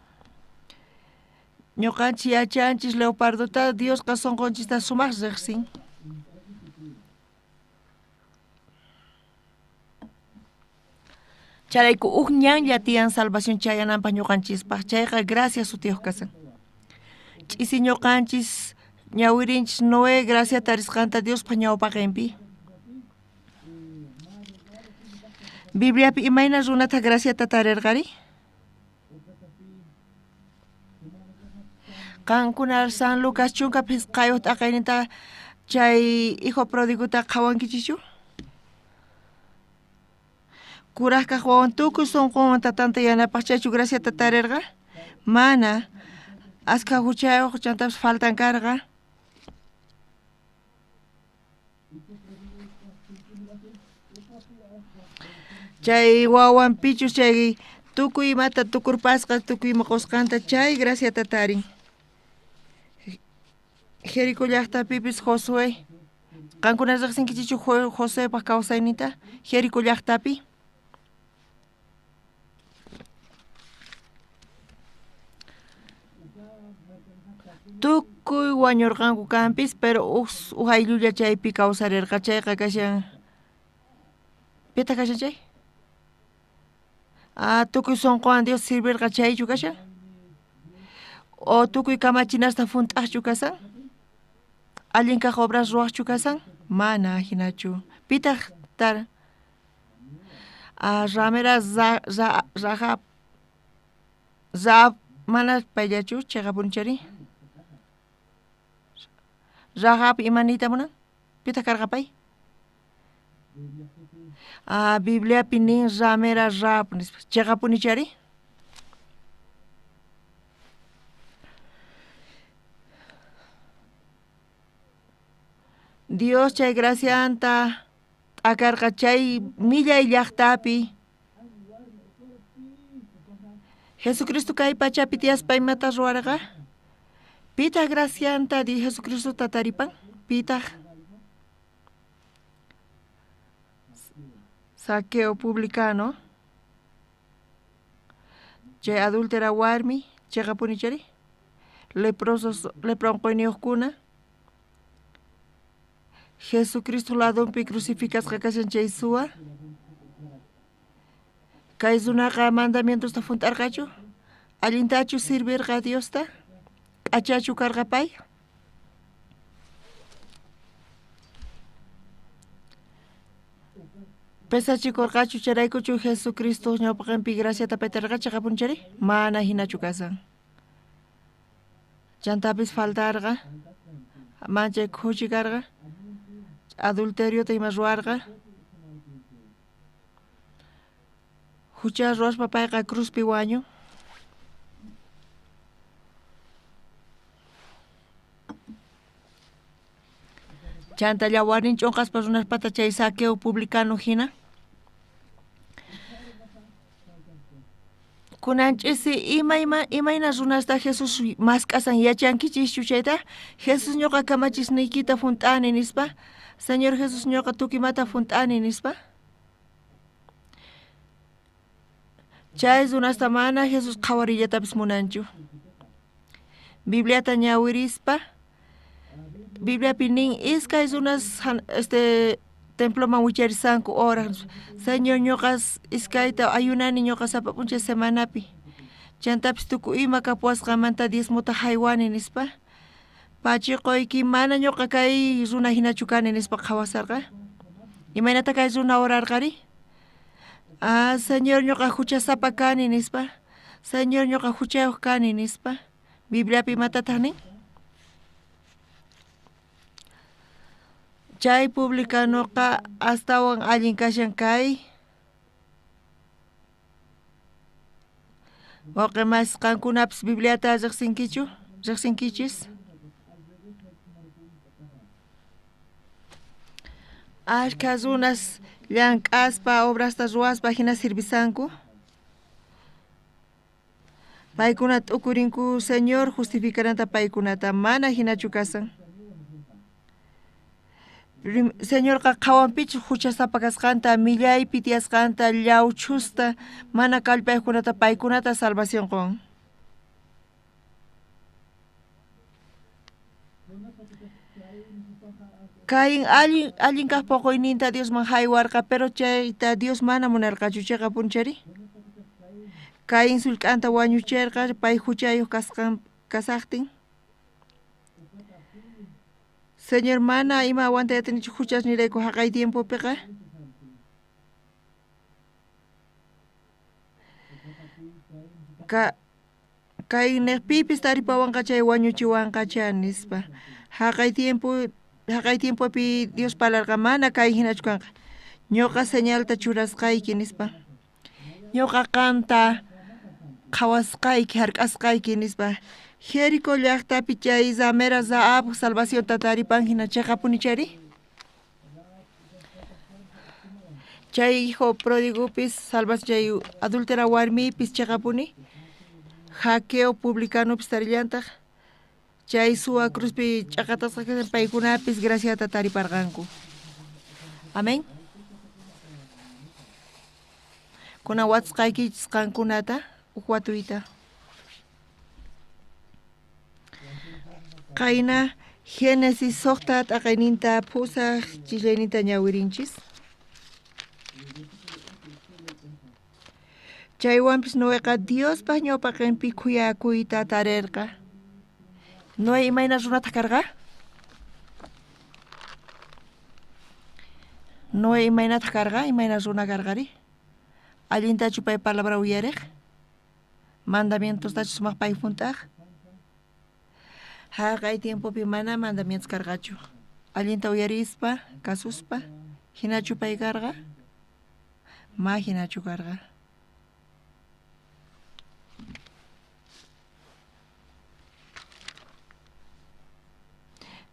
Ñuqanchis yachanchis leopardota Diosqa sunqunchista sumaq riqsin. Chayrayku huk ñanlla tiyan salvación chayananpaq ñuqanchispaq, chayqa gracia sutiyuq kasan. Ch'isi ñuqanchis ñawirinchis Noé gracia tarisqanta Diospaq ñawpaqinpi. Bibliapi imayna runata graciata tarirqari? Qankuna San Lucas 15 t'aqayninta chay hijo pródigota qhawankichischu? Kuraj kaq wawan tukuy sunqunwan tatanta yanapaq chaychu graciata tarirqa? Mana. Askha huchayuq chantapis faltan karqa. Chay wawan pichus chay tukuy imata tukurpasqa tukuy ima qusqanta chay graciata tarin. Jerico llaqtapipis Josué. Qankuna riqsinkichikchu Josuepaq kawsayninta Jerico llaqtapi? Tukuy wañurqanku kanpis, pero huk ayllulla chaypi kawsarirqa chayqa kashan. Pitaq kashan chay? Tukuy sunquwan Dios sirvirqa chaychu kashan? O tukuy kamachinasta hunt'aqchu kasan? Allin kaq obras ruwaqchu kasan? Mana hinachu. Pitaq tar? Ramera Rahab. Rahab mana payllachu chiqapuni chari? Rahab ima niyta munan? Pitaq karqa pay? Bibliapi nin ramera Rahab nispa. Chiqapuni chari? Dios chay gracianta t'akarqa chay millay llaqtapi. Jesucristo kay pachapi tiyaspa imata ruwarqa? Pitaq gracianta di Jesucristota taripan? Pitaq? Saqueo publicano. Chay adúltera warmi, chiqapuni chari? Leprosos, lepra unquyniyuqkuna. Jesucristo ladonpi crucificasqa kashan chay suwa. Kay runaqa mandamientosta hunt'arqachu? Allintachu sirvirqa Diosta? K'achachu karqa pay? Pesachikurqachu chayraykuchu Jesucristo ñawpaqinpi graciata paytarqa chiqapuni chari? Mana hinachu kasan. Chantapis faltarqa, manchay khuchi karqa, adulteriota ima ruwarqa. Hucha ruwaspa payqa cruzpi wañu. Chanta llawarnin ch'unqaspa runaspata chay saqueo publicano hina. Kunan ch'isi imayna runasta Jesús mask'asan yachankichischu chayta? Jesús ñuqa kamachisniykita hunt'ani nispa. Señor Jesús ñuqa tukuy imata hunt'ani nispa. Chay runasta mana Jesús qhawarillatapis munanchu. Bibliata ñawirispa Bibliapi nin iskay runas temploman wicharisanku horas. Señor ñuqas iskayta ayunani ñuqa sapa p'unchay semanapi. Chantapis tukuy ima kapuwasqanmanta diezmota haywani nispa. Pachiquyki mana ñuqa kay runa hinachu kani nispa qhawasarqa. Imaynata kay runa orarqari? Ah, Señor ñuqa huchasapa kani nispa. Señor ñuqa huchayuq kani nispa. Bibliapi imatataq nin? Chay publicanoqa astawan allin kashan kay wawqi masi qankunapis Bibliata riqsinkichu? Riqsinkichis? Ashkha runas llank'aspa obrasta ruwaspa hina sirvisanku. Paykuna t'ukurinku Señor justificaranta paykunata mana hinachu kasan. Señorqa qhawanpichu huchasapa kasqanta, millaypi tiyasqanta, llawchhusta, mana kallpayuqkunata paykunata salvación qun. Caín allin kaq puquyninta Diosman haywarqa, pero chayta Dios mana munarqachu chayqa punchari. Caín sullk'anta wañuchirqa pay huchayuq kasqan kasaqtin. Señor mana ima aguantayatinichu huchas nirayku haqay tiempopiqa. Kay niqpipis taripawanqa chay wañuchiwanqacha nispa. Haqay tiempopi Dios parlarqa mana kay hinachu kanqa. Ñuqa señalta churasqayki nispa. Ñuqa qanta qhawasqayki hark'asqayki nispa. Jerico llaqtapi chay ramera Rahab salvacionta taripan hina chayqapuni chayri. Chay hijo pródigopis salvación chay adúltera warmipis chayqapuni. Jaqueo publicanopis tarillantaq. Chay suwa cruzpi ch'aqatasqa kashan paykunapis graciata tariparqanku. Amén. Kuna watsqaykichis qankunata uj watuyta. Qayna Génesis suqta t'aqayninta phusaq chillayninta ñawirinchis. Chaywanpis Noeqa Diospaq ñawpaqinpi khuyakuyta tarirqa. Noé imayna runataq karqa? Noé imaynataq karqa? Imayna runa karqari? Allintachu pay palabra uyariq? Mandamientostachu sumaq pay hunt'aq? Haqay tiempopi mana mandamientos karqachu. Allinta uyarispa, kasuspa, hinachu pay karqa? Ma hinachu karqa.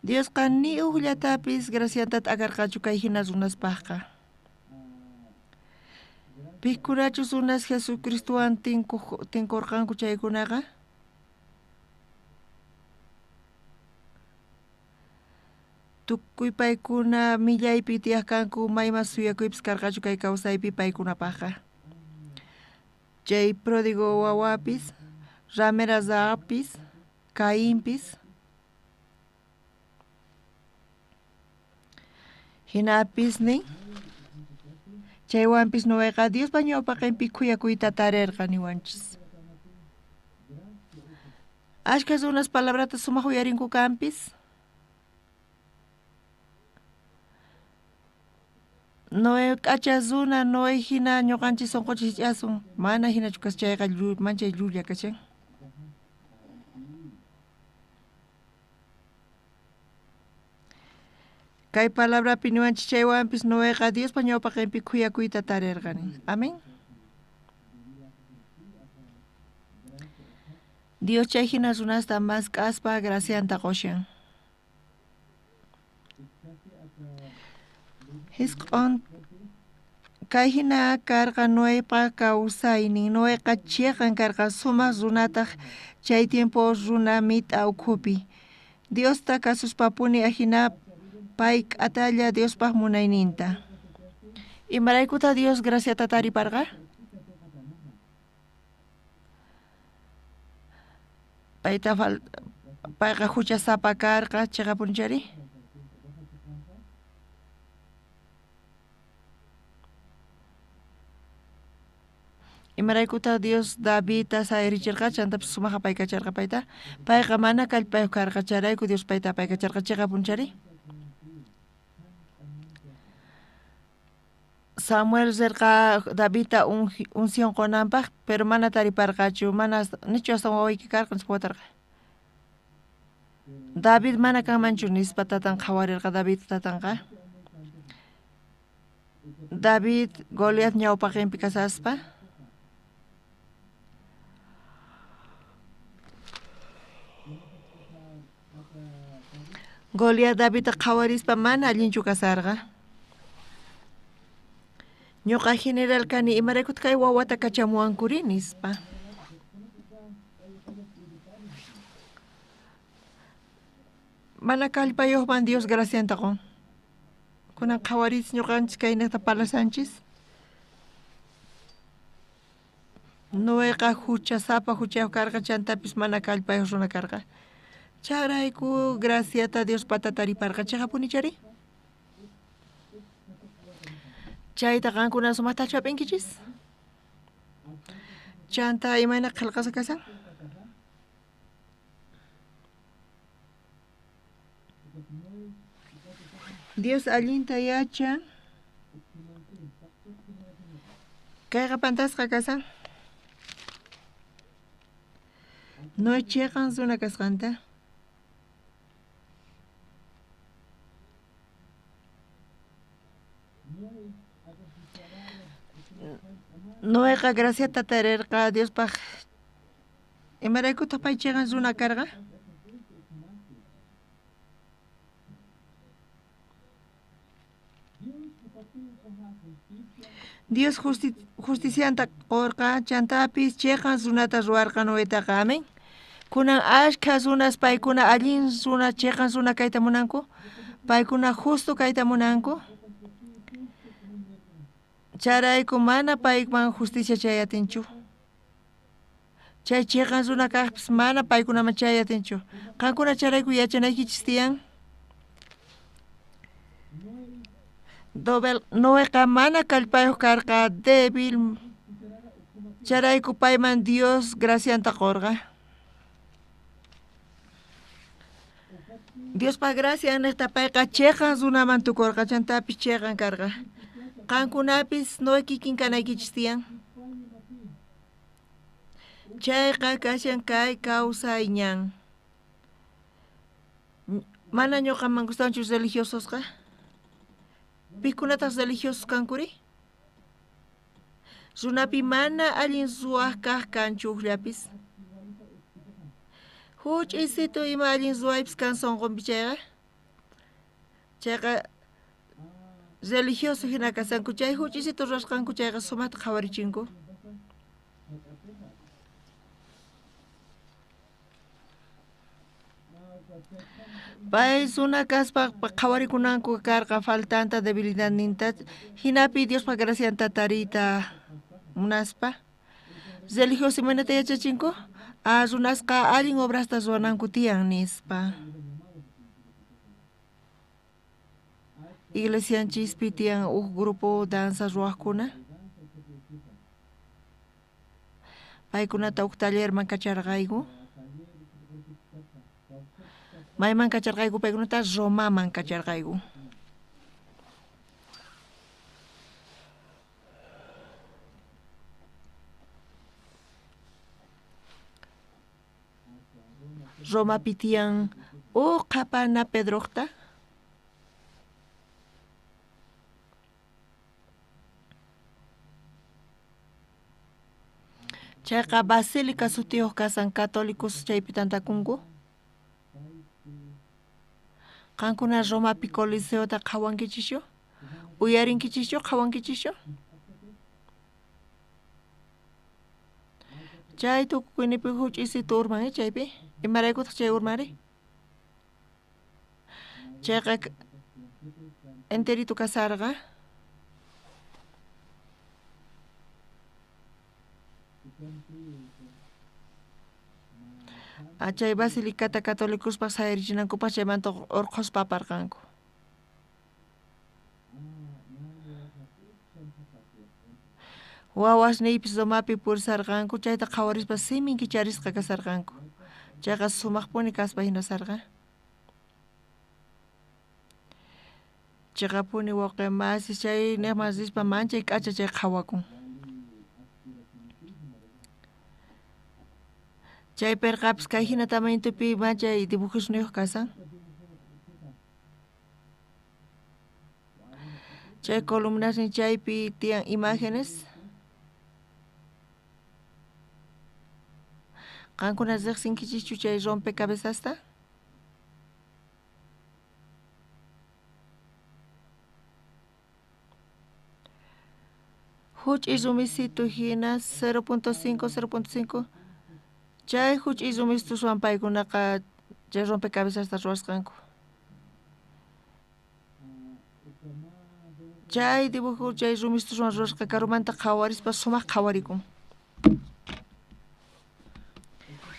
Diosqa ni uqllatapis gracianta t'akarqachu kay hina runaspaqqa. Pikunachus runas Jesucristowan tinkurqanku chaykunaqa? Tukuy paykuna millaypi tiyaq kanku mayma suyakuypis karqachu kay kawsaypi paykunapaqqa. Chay pródigo wawapis, ramera Rahabpis, Cainpis. Hinapis nin chaywanpis Noeqa Diospa ñawpaqinpi khuyakuyta tarirqa niwanchis. Ashkha runas palabrata sumaq uyarinku kanpis. Noé k'acha runa, Noé hina ñuqanchis sunqunchis hich'asun. Mana hinachu kashan chayqa manchay llulla kashan. Kay palabrapi niwanchis chaywanpis Noeqa Diospa ñawpaqinpi khuyakuyta tarirqa nin. Amén. Dios chay hina runasta mask'aspa gracianta qushan. Hisq'un kay hina karqa Noepa kawsaynin. Noeqa chiqan karqa sumaq runataq chay tiempo runa mit'a ukhupi. Diosta kasuspapuni ajina pay k'atalla Diospaq munayninta. Imaraykuta Dios graciata tariparqa? Payqa huchasapa karqa chiqapuni chayri. Imaraykutaq Dios Davidta sayarichirqa chantapis sumaq apaykacharqa payta? Payqa mana kallpayuq karqa chayrayku Dios payta apaykacharqa chiqapunchari. Samuel rirqa Davidta unción qunanpaq, pero mana tariparqachu, mana nichu astawan wawayki karqa nispa watarqa. David mana kanmanchu nispa tatan qhawarirqa David tatanqa. David Goliat ñawpaqinpi kasaspa. Goliat Davidta qhawarispa mana allinchu kasarqa. Ñuqa general kani imaraykutaq kay wawata kachamuwankuri nispa. Mana kallpayuqman Dios gracianta qun. Kunan qhawaris ñuqanchis kaynaqta parlasanchis. Noeqa huchasapa huchayuq karqa chantapis mana kallpayuq runa karqa. Chayrayku graciata Dios pata tariparqa chiqapuni chari. Chayta qankuna sumaqtachu hap'inkichis? Chanta imayna qillqasqa kasan? Dios allinta yachan. Kayqa pantasqa kasan. Noé chiqan runa kasqanta. Noeqa graciata tarirqa Diospaq. Imaraykutaq pay chiqan runa karqa? Dios justicianta qurqa chantapis chiqan runata ruwarqa Noetaqa, amén. Kunan ashkha runas paykuna allin runa chiqan runa kayta munanku, paykuna justo kayta munanku. Chayrayku mana payman justicia chayatinchu. Chay chiqan runa kaqpis mana paykunaman chayatinchu. Qankuna chayrayku yachanaykichis tiyan. Noeqa mana kallpayuq karqa débil. Chayrayku payman Dios gracianta qurqa. Diospa gracia niqta payqa chiqan runaman tukurqa chantapis chiqan karqa. Qankunapis Noé kikin kanaykichis tiyan. Chayqa kashan kay kawsay ñan. Mana ñuqaman gustanchu religiososqa. Pikunataq religiosos kankuri? Runapi mana allin ruwaq kaq kanchu ukllapis. Huch'isitu ima allin ruwaypis kan sunqunpi chayqa. Chayqa religioso hina kasanku chay huch'isitu ruwasqanku chayqa sumaqta qhawarichinku. Pay runa kaspa qhawarikunanku karqa faltanta debilidadninta hinapi Diospa gracianta tariyta munaspa. Religioso imaynata yachachinku? A runasqa allin obrasta ruwananku tiyan nispa. Iglesianchispi tiyan huk grupo danza ruwaqkuna. Paykunata huk tallerman kacharqayku. Mayman kacharqayku paykunata Romaman kacharqayku. Romapi tiyan huk qhapana Pedroqta. Chayqa basílica sutiyuq kasan católicos chaypi tantakunku. Qankuna Romapi Coliseota qhawankichischu? Uyarinkichishchu qhawankichischu? Chay tukuynipi huch'isitu urman chaypi. Imaraykutaq chay urmanri? Chayqa enterito kasarqa. Chay basilicata católicospaq sayarichinankupaq chaymanta urqhuspa aparqanku. Wawasniypis Romapi purisarqanku, chayta qhawarispa simin kicharisqa kasarqanku. Chayqa sumaqpuni kaspa hina sarqa. Chiqapuni wawqi masis chay niqman rispa manchay k'acha chay qhawakun. Chay pirqapis kay hina tamañupi manchay dibujosniyuq kasan. Chay columnasnin chaypi tiyan imágenes. Qankuna riqsinkichischu chay rompecabezasta? Huch'uy rumisitu hina 0.5 0.5 chay huch'uy rumistuswan paykunaqa chay rompecabezasta ruwasqanku. Chay dibujo chay rumistuswan ruwasqa karumanta qhawarispa sumaq qhawarikun.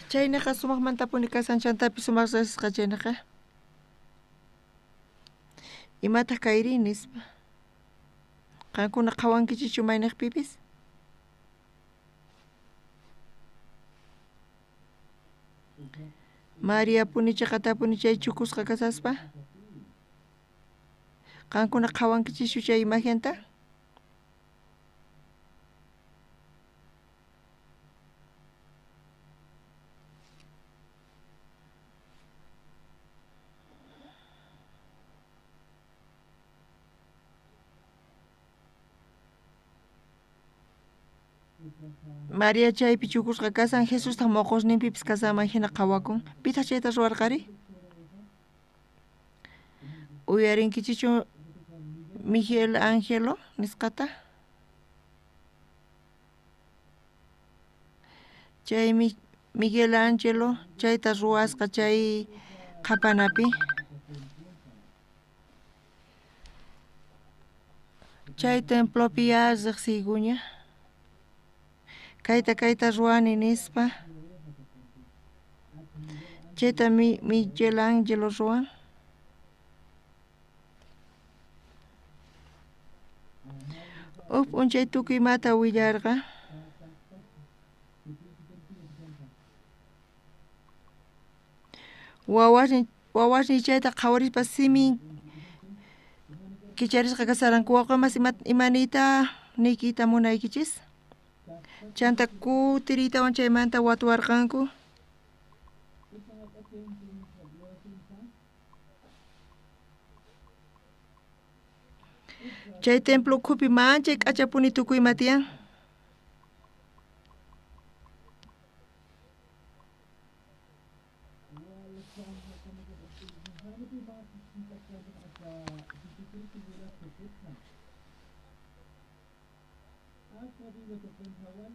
Chaynaqa sumaqmantapuni kasan chantapis sumaq riqsisqa chaynaqa. Imataq kayri nispa. Qankuna qhawankichischu mayniqpipis? Maria puni chiqatapuni chay chukusqa kasaspa. Qankuna qhawankichischu chay imagenta? Maria chaypi chukusqa kasan, Jesustaq moqosninpipis kasanman hina qhawakun. Pitaq chayta ruwarqari? Uyarinkichichu Miguel Ángelo nisqata? Chay Miguel Ángelo chayta ruwasqa chay qhapanapi. Chay templopi ya riqsiykuña. Kayta kayta ruwani nispa. Chayta Miguel Ángelo ruwan. Huk p'unchay tukuy imata willarqa. Wawasnin chayta qhawarispa simin kicharisqa kasaranku. Wawqimas imaniyta niykita munaykichis? Chanta kutiriytawan chaymanta watuwarqanku. Chay templo ukhupi manchay k'achapuni tukuy ima tiyan.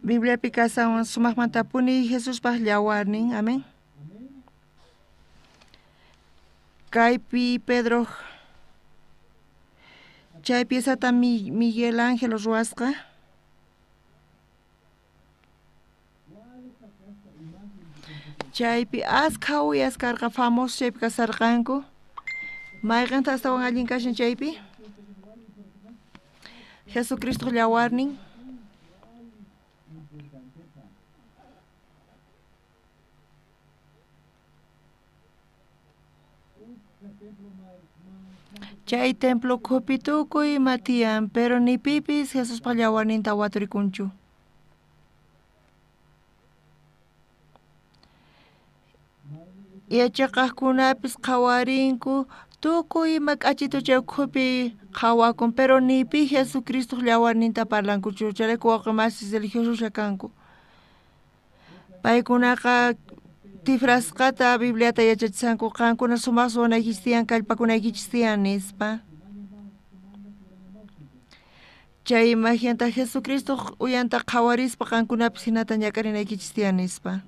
Bibliapi kasanwan sumaqmantapuni Jesuspaq llawarnin. Amén. Kaypi Pedro chay piezata Miguel Ángel ruwasqa. Chaypi askha uyas karqa famoso chaypi kasarqanku. Mayqinta astawan allin kashan chaypi? Jesucristo llawarnin. Chay templo ukhupi tukuy ima tiyan, pero ni pipis Jesuspaq llawarninta waturikunchu. Yachaqaqkunapis qhawarinku tukuy ima k'achitu chay ukhupi qhawakun, pero ni pi Jesucristoq llawarninta parlankuchu, chayrayku wawqi masis religiosos kanku. Paykunaqa tifrasqata Bibliata yachachisanku, qankuna sumaq ruwanaykichis tiyan, kallpakunaykichis tiyan nispa. Chay imagenta Jesucristoq uyanta qhawarispa qankunapis hinata ñak'arinaykichis tiyan nispa.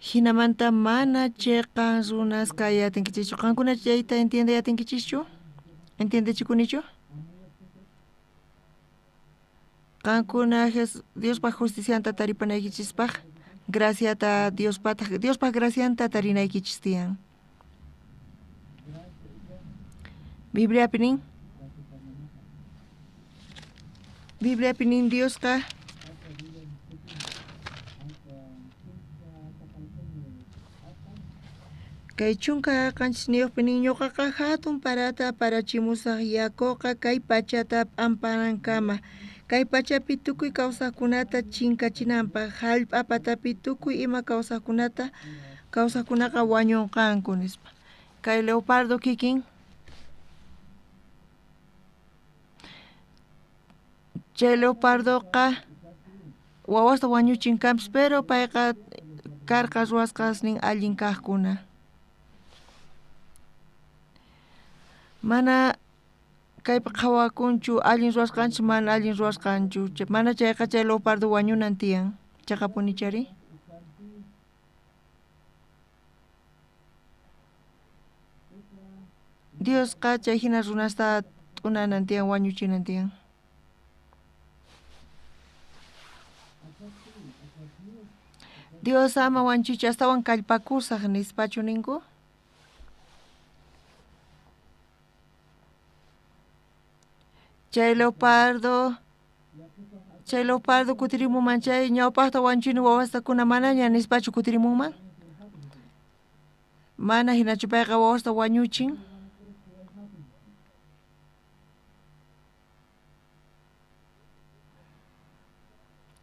Hinamanta mana chiqan runas kay atinkichischu. Qankuna chayta entiende atinkichischu? Entiendechikunichu? Qankuna Diospaq justicianta taripanaykichispaq, graciata Diospaq gracianta tarinaykichis tiyan. Bibliapi nin. Bibliapi nin Diosqa kay 17 nin ñuqaqa hatun parata parachimusaq yakuqa kay pachata p'ampanankama kay pachapi tukuy kawsaqkunata chinkachinanpaq hallp'a patapi tukuy ima kawsaqkunata kawsaqkunaqa wañunqanku nispa. Kay leopardo kikin chay leopardoqa wawasta wañuchin kanpis pero payqa karqa ruwasqasnin allin kaqkuna. Mana kaypi qhawakunchu allin ruwasqanchis mana allin ruwasqanchu mana chayqa chay leopardo wañunan tiyan chaqapunichari. Diosqa chay hina runasta t'unanan tiyan wañuchinan tiyan. Dios ama wanchichu astawan kallpakusaq nispachu ninku. Chay leopardo kutirimunman chay ñawpaqta wanchini wawastakuna manaña nispachu kutirimunman. Mana hinachu payqa wawasta wañuchin.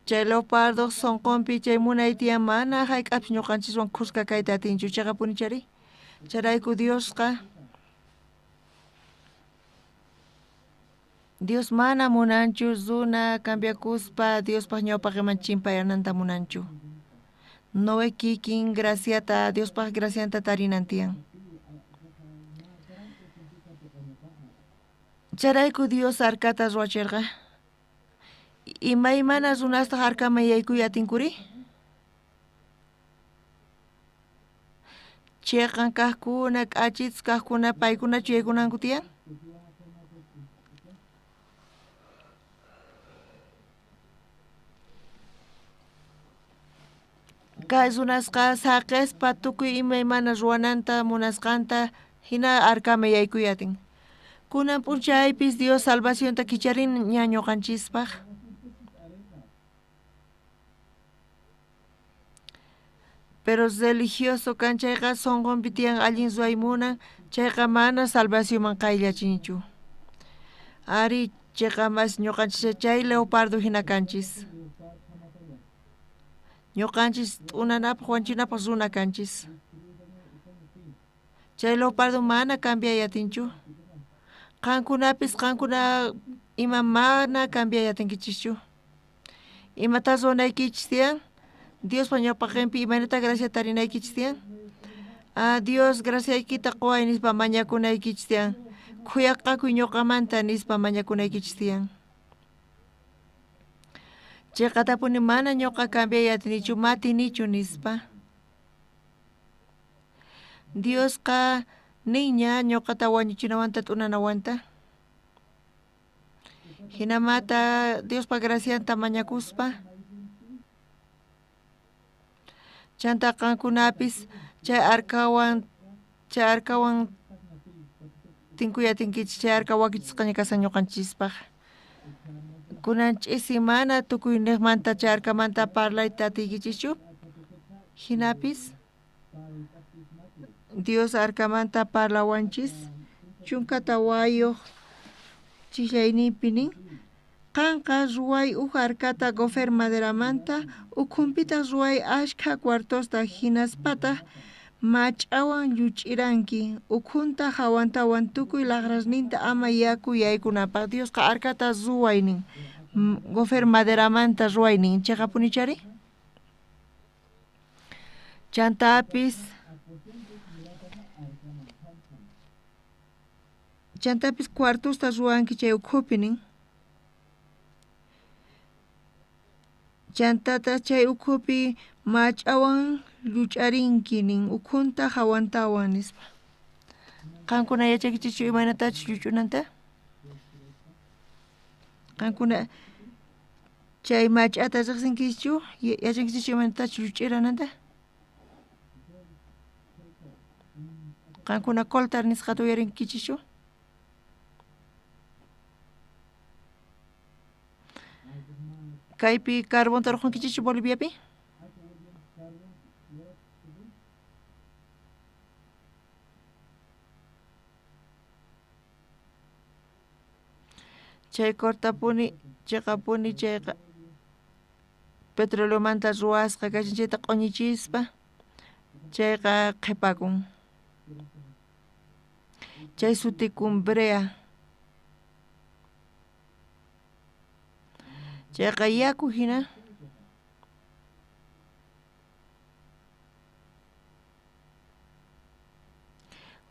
Chay leopardo sunqunpi chay munay tiyan mana hayk'apis ñuqanchiswan khuska kayta atinchu chaqapunichari. Chayrayku Diosqa Dios mana munanchu runa cambiakuspa Diospaq ñawpaqiman chimpayananta munanchu. Noé kikin graciata Diospaq gracianta tarinan tiyan. Chayrayku Dios arcata ruwachirqa. Imaymana runastaq arkaman yaykuy atinkuri? Chiqan kaqkuna, k'achitus kaqkuna paykunachu yaykunanku tiyan? Kay runasqa saqispa tukuy imaymana ruwananta munasqanta hina arkaman yaykuy atin. Kunan p'unchaypis Dios salvacionta kicharin ña ñuqanchispaq. Pero religioso kan chayqa sunqunpi tiyan allin ruway munan chayqa mana salvacionman qayllachinchu. Ari chayqa mas ñuqanchis chay leopardo hina kanchis. Ñuqanchis t'unanapaq wanchinapaq runa kanchis. Chay leopardo mana cambiay atinchu. Qankunapis qankuna ima mana cambiay atinkichischu. Imata ruwanaykichis tiyan? Diospa ñawpaqinpi imaynata gracia tarinaykichis tiyan? Ah, Dios graciaykita quway nispa mañakunaykichis tiyan. Khuyaqakuy ñuqamanta nispa mañakunaykichis tiyan. Chayqatapuni mana ñuqa cambiay atinichu matinichu nispa. Diosqa niña ñuqata wañuchinawanta t'unanawanta. Hinamata Diospa gracianta mañakuspa. Chanta qankunapis chay arkawan tinkuy atinkichis chay arka wakichisqaña kasan ñuqanchispaq. Kunan ch'isi mana tukuy niqmanta chay arkamanta parlayta atiykichischu. Hinapis Dios arkamanta parlawanchis 14 ch'illayninpi nin qanqa ruway huk arkata gofer maderamanta ukhunpitaq ruway ashkha cuartosta hinaspataq mach'awan lluch'iranki ukhunta hawantawan tukuy laqrasninta ama yaku yaykunapaq. Diosqa arkata ruway nin gofer maderamanta ruway nin chaqapunichari. Chantapis cuartosta ruwanki chay ukhupi nin. Chantata chay ukhupi mach'awan lluch'arinki nin ukhunta hawantawan nispa. Qankuna yachaykichischu imaynatachus lluch'unanta? Qankuna chay mach'ata riqsinkichischu yachankichischu imaynatachus lluch'irananta? Qankuna coltar nisqata uyarinkichischu? Kaypi carbonta urqunkichikchu Boliviapi? Chay cortapuni chiqapuni chayqa petroleomanta ruwasqa kashan chayta q'uñichispa chayqa qhipakun. Chay sutikun brea. Chayqa yaku hina.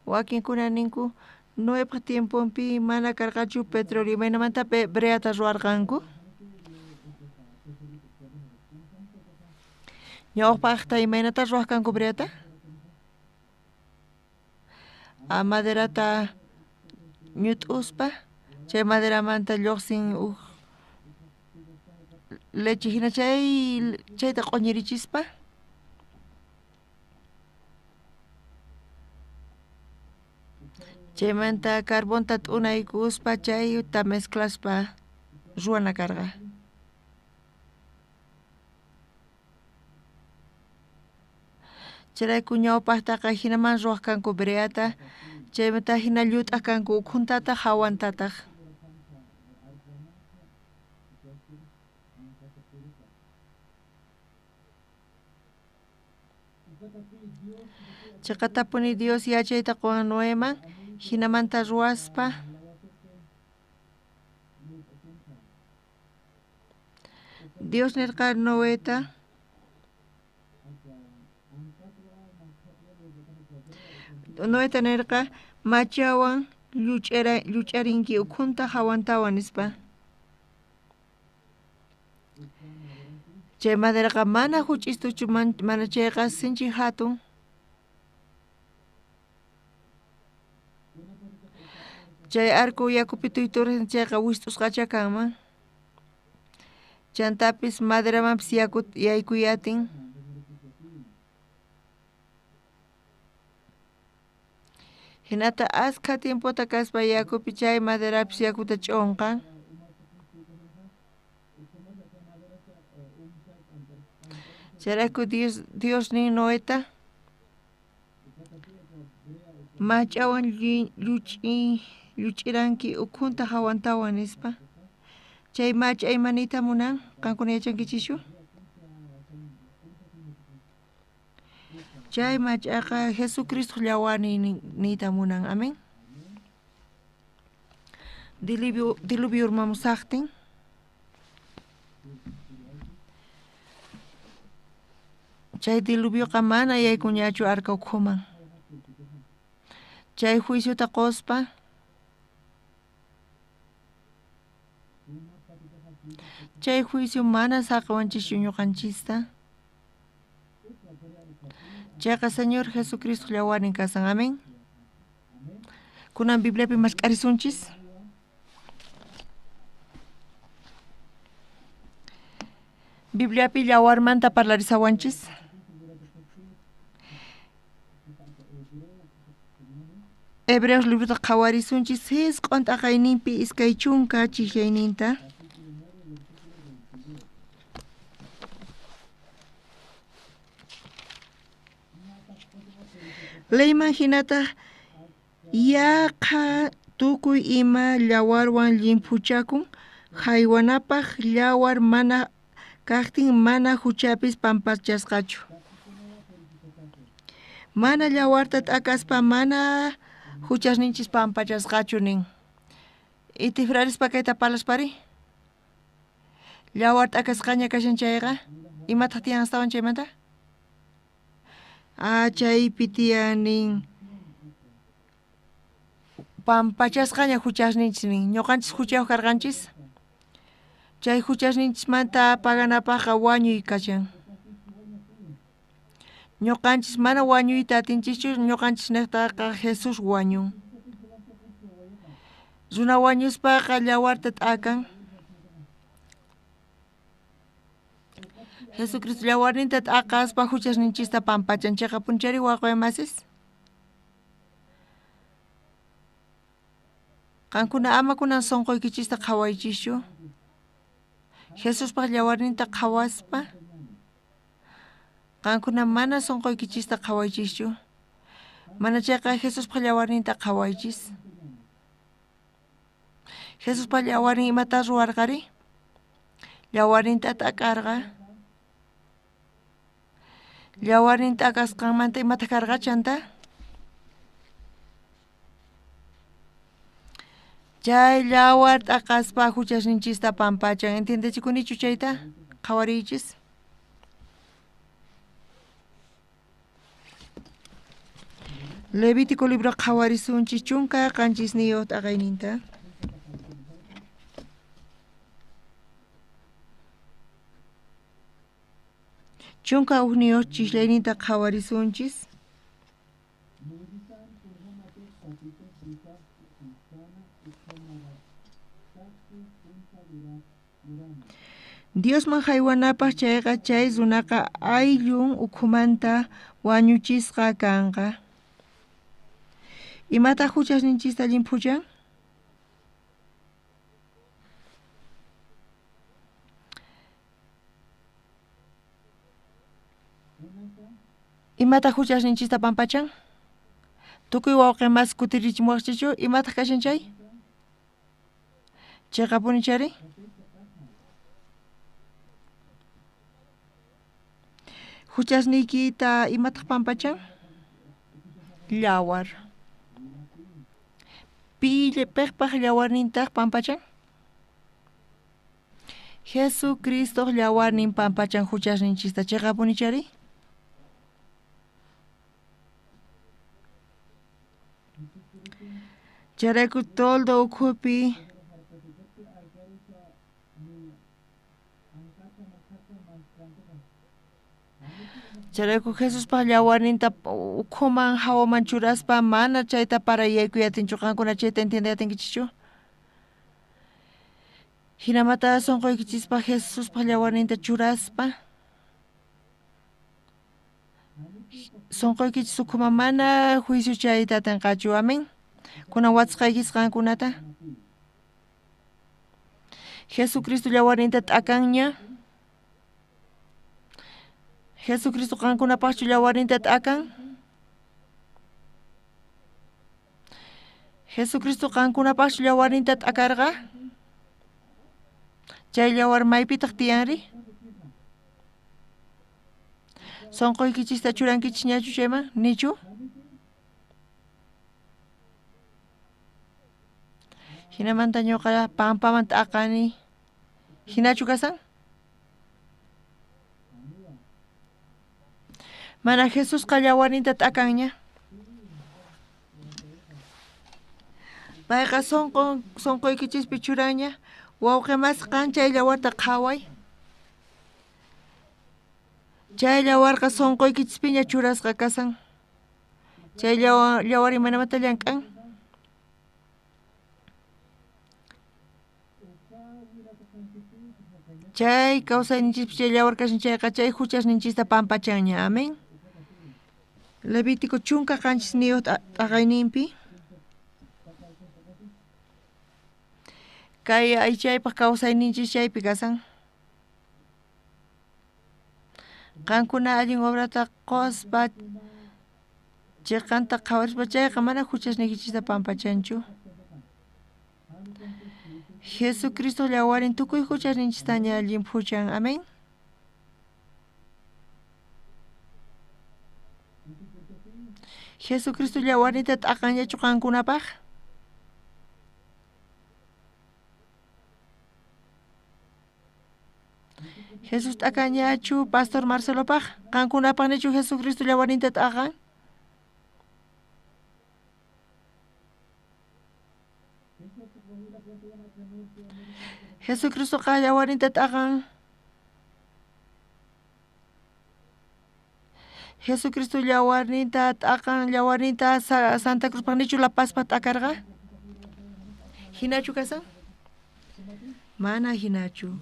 Wakinkuna ninku Noepaq tiemponpi mana karqachu petróleo, imaynamanta breata ruwarqanku? Ñawpaqta imaynata ruwaq kanku breata? A maderata ñut'uspa chay maderamanta lluqsin huk leche hina chayta q'uñirichispa chaymanta carbonta t'unaykuspa chayta mezclaspa ruwana karqa. Chayrayku ñawpaqtaqa hinaman ruwaq kanku breata, chaymanta hina llut'aq kanku ukhuntataq hawantataq. Chiqatapuni Dios yachayta quwan Noeman hinamanta ruwaspa Dios nirqa Noeta Noeta nirqa machawan lluch'arinki ukhunta hawantawan nispa. Chay maderaqa mana huch'istuchu mana chayqa sinchi hatun. Chay arco yakupi tuyturin chayqa wist'usqacha kanman. Chantapis maderamanpis yaku yaykuyatin. Hinata askha tiempota kaspa yakupi chay maderapis yakuta ch'unqan. Chayrayku Dios nin Noeta mach'awan lluch'iranki ukhunta hawantawan nispa. Chay mach'a ima niyta munan? Qankuna yachankichischu? Chay mach'aqa Jesucristo llawarnin niyta munan. Amén. Diluvio urmamusaqtin. Chay diluvioqa mana yaykuñachu arca ukhuman. Chay juiciota quspa chay juicio mana saqiwanchischu ñuqanchista. Chayqa Señor Jesucristo llawarnin kasan. Amén. Kunan Bibliapi mask'arisunchis. Bibliapi llawarmanta parlarisawanchis. Hebreos librota qhawarisunchis 6 t'aqayninpi 20 chijyayninta. Leyman hinataq yaqa tukuy ima llawarwan llimphuchakun, haywanapaq llawar mana kaqtin mana huchapis pampachasqachu. Mana llawarta t'akaspa mana huchasninchis pampachasqachu nin. Itifrarispa kayta parlaspari? Llawar t'akasqaña kashan chayqa, imataq tiyan astawan chaymanta? Chaypi tiyan nin pampachasqaña huchasninchis nin. Ñuqanchis huchayuq karqanchis. Chay huchasninchismanta paganapaqqa wañuy kashan. Ñuqanchis mana wañuyta atinchischu, ñuqanchis niqtaqa Jesús wañun. Runa wañuspaqa llawarta t'akan. Jesucristo llawarninta t'aqaspa huchasninchista pampachan. Chayqa punchari waqaymasis. Qankuna ama kunan sunquykichista qhawaychischu. Jesuspaq llawarninta qhawaspa, qankuna mana sunquykichista qhawaychischu, mana chayqa Jesuspaq llawarninta qhawaychis. Jesuspaq llawarnin imata ruwarqari? Llawarninta t'akarqa. Llawarnin t'akasqanmanta imata karqa chanta? Chay llawar t'aqaspa huchasninchista pampachan. ¿Entiendechikunichu chayta? Qhawariychis. Levítico libro qhawarisunchis 17 t'aqayninta. 11 chislayninta qhawarisunchis. Diosman haywanapaq chayqa chay runaqa ayllun ukhumanta wañuchisqa kanqa. Imataq huchasninchista llimphuchan? Imataq huchasninchista pampachan? Tukuy wawqi mas kutirichimuwaqchichu? Imataq kashan chay? Chiqapuni chari? Huchasniykita imataq pampachan? Llawar. Piqpaq llawarnintaq pampachan? Jesucristoq llawarnin pampachan huchasninchista. Chiqapuni chari? Chayrayku toldo ukhupi chayrayku Jesuspaq llawarninta ukhuman hawaman churaspa mana chayta parayaykuy atinchu. Qankuna chayta entiende atinkichischu? Hinamata sunquykichispa Jesuspaq llawarninta churaspa sunquykichis ukhuman mana juicio chayta atinqachu. Amén. Kunan watsqaykis qankunata. Jesucristo llawarninta t'akanña. Jesucristo qankunapaqchu llawarninta t'akan? Jesucristo qankunapaqchu llawarninta t'akarqa? Chay llawar maypitaq tiyanri? Sunquykichista churankichis ñachu chayman? Nichu? Hinamanta ñuqa pampaman t'aqani. Hinachu kasan? Mana Jesusqa llawarninta t'akanña. Payqa sunquykichispi churanña. Wawqi mas qan chay llawarta qhaway. Chay llawarqa sunquykichispiña churasqa kasan. Chay llawar imanamanta llank'an? Chay kawsayninchispi chay llawar kashan chayqa chay huchasninchista pampachanña. Amén. Levítico 17 t'aqayninpi. Kay aychaypaq kawsayninchis chaypi kasan. Qankuna allin obrata quspa chiqanta qhawarispa chayqa mana huchasniykichista pampachanchu. Jesucristo llawarin tukuy huchasninchistaña llimphuchan. Amén. Jesucristo llawarninta t'aqanñachu qankunapaq? Jesús t'akanñachu Pastor Marcelopaq? Qankunapaq nichu Jesucristo llawarninta t'aqan? Jesucristoqa llawarninta t'aqan. Jesucristo llawarninta t'aqan, llawarninta Santa Cruzpaq nichu La Pazpaq t'akarqa? Hinachu kasan? Mana hinachu.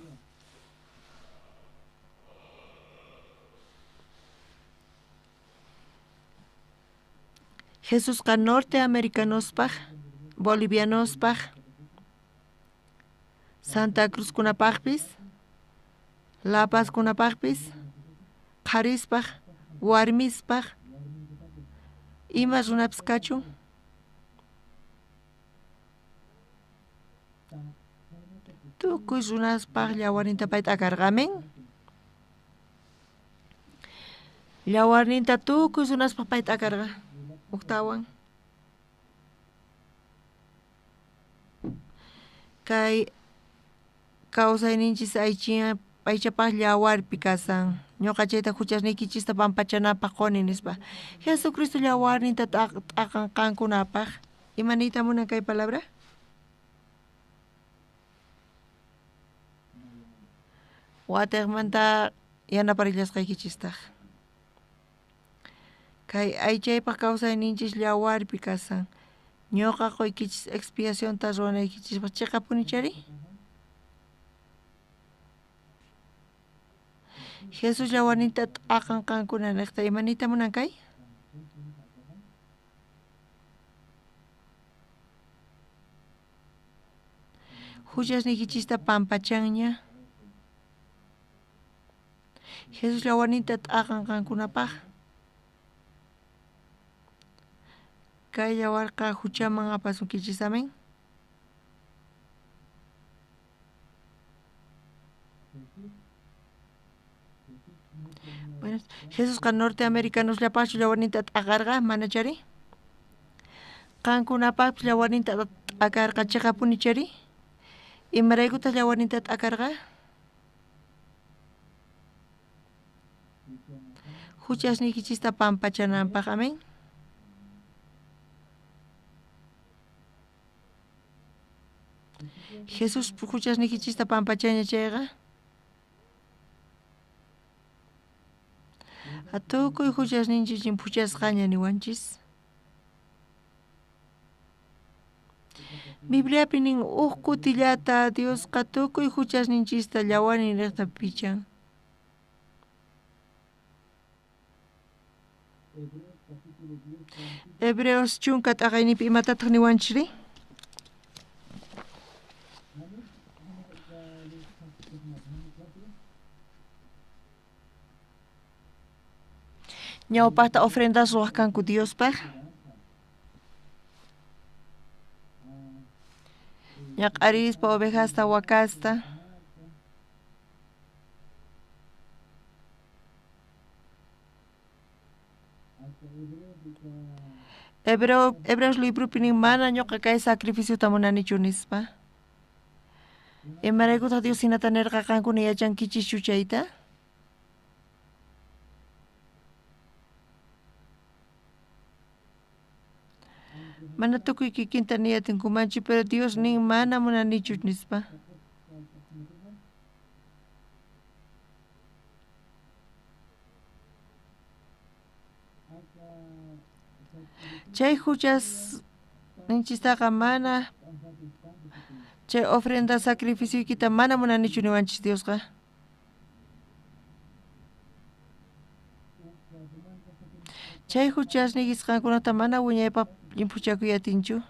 Jesusqa norteamericanospaq, bolivianospaq, Santa Cruzkunapaqpis Lapaskunapaqpis, qharispaq, warmispaq, ima runapis kachun. Tukuy runaspaq llawarninta pay t'akarqa, amén. Llawarninta tukuy runaspaq pay t'akarqa, uktawan. Kay kawsayninchis aychapaq llawarpi kasan. Ñuqa chayta huchasniykichista pampachanapaq quni nispa. Jesucristo llawarninta t'aqan qankunapaq. Ima niyta munan kay palabra? Watiqmanta yanaparillasqaykichistaq. Kay aychaypaq kawsayninchis llawarpi kasan. Ñuqa quykichis expiacionta ruwanaykichispaq chiqapuni chari? Jesús llawarninta t'aqan qankuna niqta ima niyta munan kay? Huchasniykichista pampachanña. Jesús llawarninta t'aqan qankunapaq. Kay llawarqa huchaman apasunkichis, amén. Bueno, Jesusqa norteamericanosllapaqchu llawarninta t'aqarqa, mana chari? Qankunapaqpis llawarninta t'akarqa chiqapuni chari? Imaraykutaq llawarninta t'akarqa? Huchasniykichista pampachananpaq, amén. Jesús huchasniykichista pampachaña chayqa. Tukuy huchasninchis phuchasqaña niwanchis. Bibliapi nin uj kutillata Diosqa tukuy huchasninchista llawarnin riqta pichan. Hebreos chunka t'aqayninpi imatataq niwanchis? Ñawpaqta ofrendas ruwaq kanku Diospaq. Ñaq'arispa ovejasta wakasta. Hebreos libropi nin mana ñuqa kay sacrificiota munanichu nispa. Imaraykutaq Dios hinata nirqa qankuna yachankichischu chayta? Mana tukuy kikinta niyatinkumanchu, pero Dios nin mana munanichu nispa. Chay huchas ninchistaqa mana chay ofrenda sacrificioykita mana munanichu niwanchis Diosqa. Chay huchasniykisqankunata mana wiñaypaq llimphuchakuy atinchu.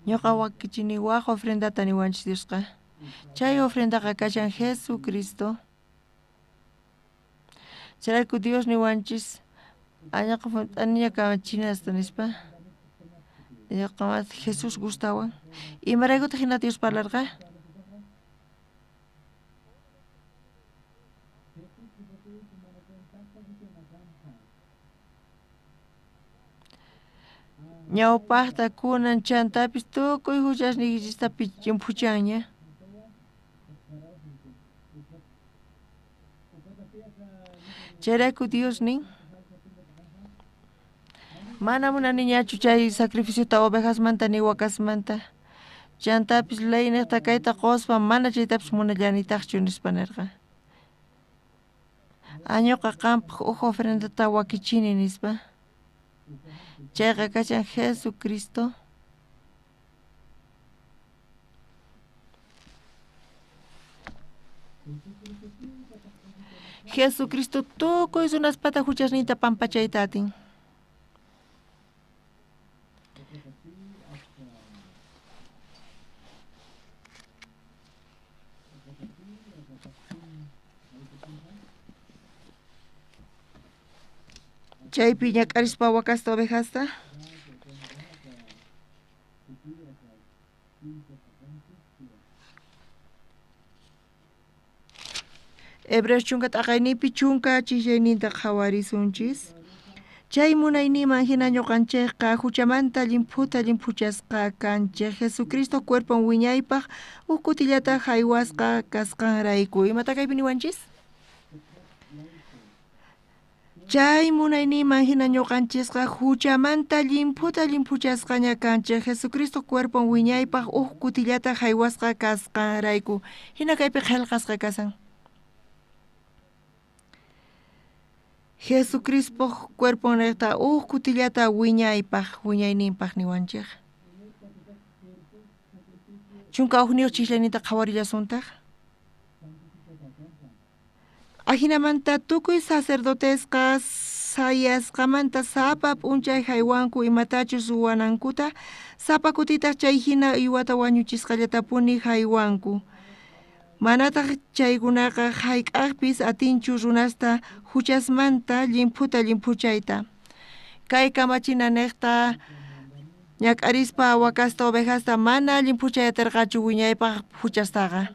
Ñuqa wakichini waq ofrendata niwanchis Diosqa. Chay ofrendaqa kashan Jesucristo. Chayrayku Dios niwanchis añaqa hunt'aniña kamachinasta nispa. Ñuqa Jesús gustawan. Imaraykutaq hina Dios parlarqa? Ñawpaqta kunan chantapis tukuy huchasniykichista llimphuchanña. Chayrayku Dios nin mana munaniñachu chay sacrificiota ovejasmanta ni wakasmanta. Chantapis ley niqta kayta quspa mana chaytapis munallanitaqchu nispa nirqa. Añuqa qampaq uj ofrendata wakichini nispa. Chayqa kachan Jesucristo. Jesucristo tukuy runaspata huchasninta pampachayta atin. Chaypi ñak'arispa wakasta ovejasta. Hebreos chunka t'aqayninpi chunka ch'isiyninta qhawarisunchis. Chay munayninman hina ñuqanchikqa huchamanta llimphuta llimphuchasqa kanchik. Jesucristo cuerpon wiñaypaq huk kutillata haywasqa kasqanrayku. Imata kaypi niwanchis? Chay munayninman hina ñuqanchisqa huchamanta llimphuta llimphuchasqaña kanchik. Jesucristo cuerpon wiñaypaq huk kutillata haywasqa kasqanrayku. Hina kaypi qillqasqa kasan. Jesucristo cuerpon niqta huk kutillata wiñaypaq wiñayninpaq niwanchik. 11 chislayninta qhawarillasuntaq. Ajinamanta tukuy sacerdotesqa sayasqamanta sapa p'unchay haywanku imatachus ruwanankuta, sapa kutitaq chay hina uywata wañuchisqallatapuni haywanku. Manataq chaykunaqa hayk'aqpis atinchu runasta huchasmanta llimphuta llimphuchayta. Kay kamachina niqta ñak'arispa wakasta ovejasta mana llimphuchay atirqachu wiñaypaq huchastaqa.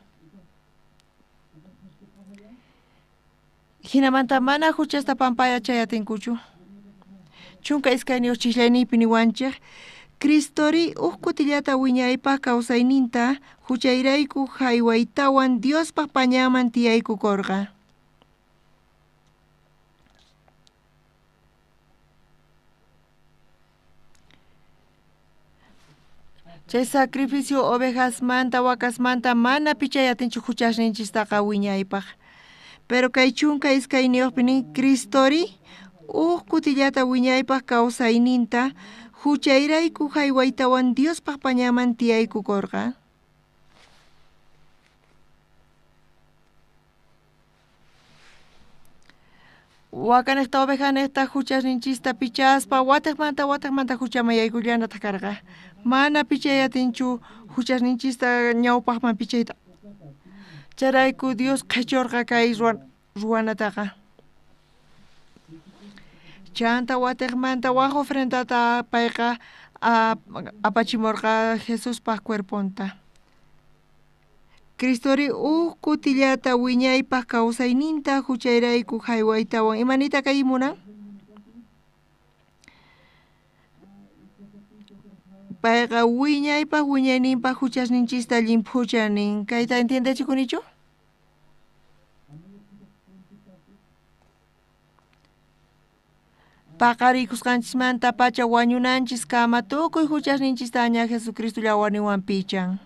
Hinamanta mana huchasta pampayachay atinkuchu. 12 chislayninpi niwanchik Cristori huk kutillata wiñaypaq kawsayninta huchayrayku haywaytawan Diospaq pañanman tiyaykukurqa. Chay sacrificio ovejasmanta wakasmanta mana pichay atinchu huchasninchistaqa wiñaypaq. Pero kay 12 nin Cristori huk kutillata wiñaypaq kawsayninta huchayrayku haywaytawan Diospaq pañanman tiyaykukurqa. Wakaniqta ovejaniqta huchasninchista pichaspa watiqmanta huchaman yaykullanataq karqa. Mana pichay atinchu huchasninchista ñawpaqman pichayta. Chayrayku Dios qhichurqa kay ruwanataqa. Chanta watiqmanta waj ofrendata payqa apachimurqa Jesuspaq cuerponta. Cristori huk kutillata wiñaypaq kawsayninta huchayrayku haywaytawan. Imanita kay munan? Payqa wiñaypaq wiñayninpaq huchasninchista llimphucha nin. Kayta entiendechikunichu? Paqarikusqanchismanta pacha wañunanchis kama tukuy huchasninchistaña Jesucristo llawarninwan pichan.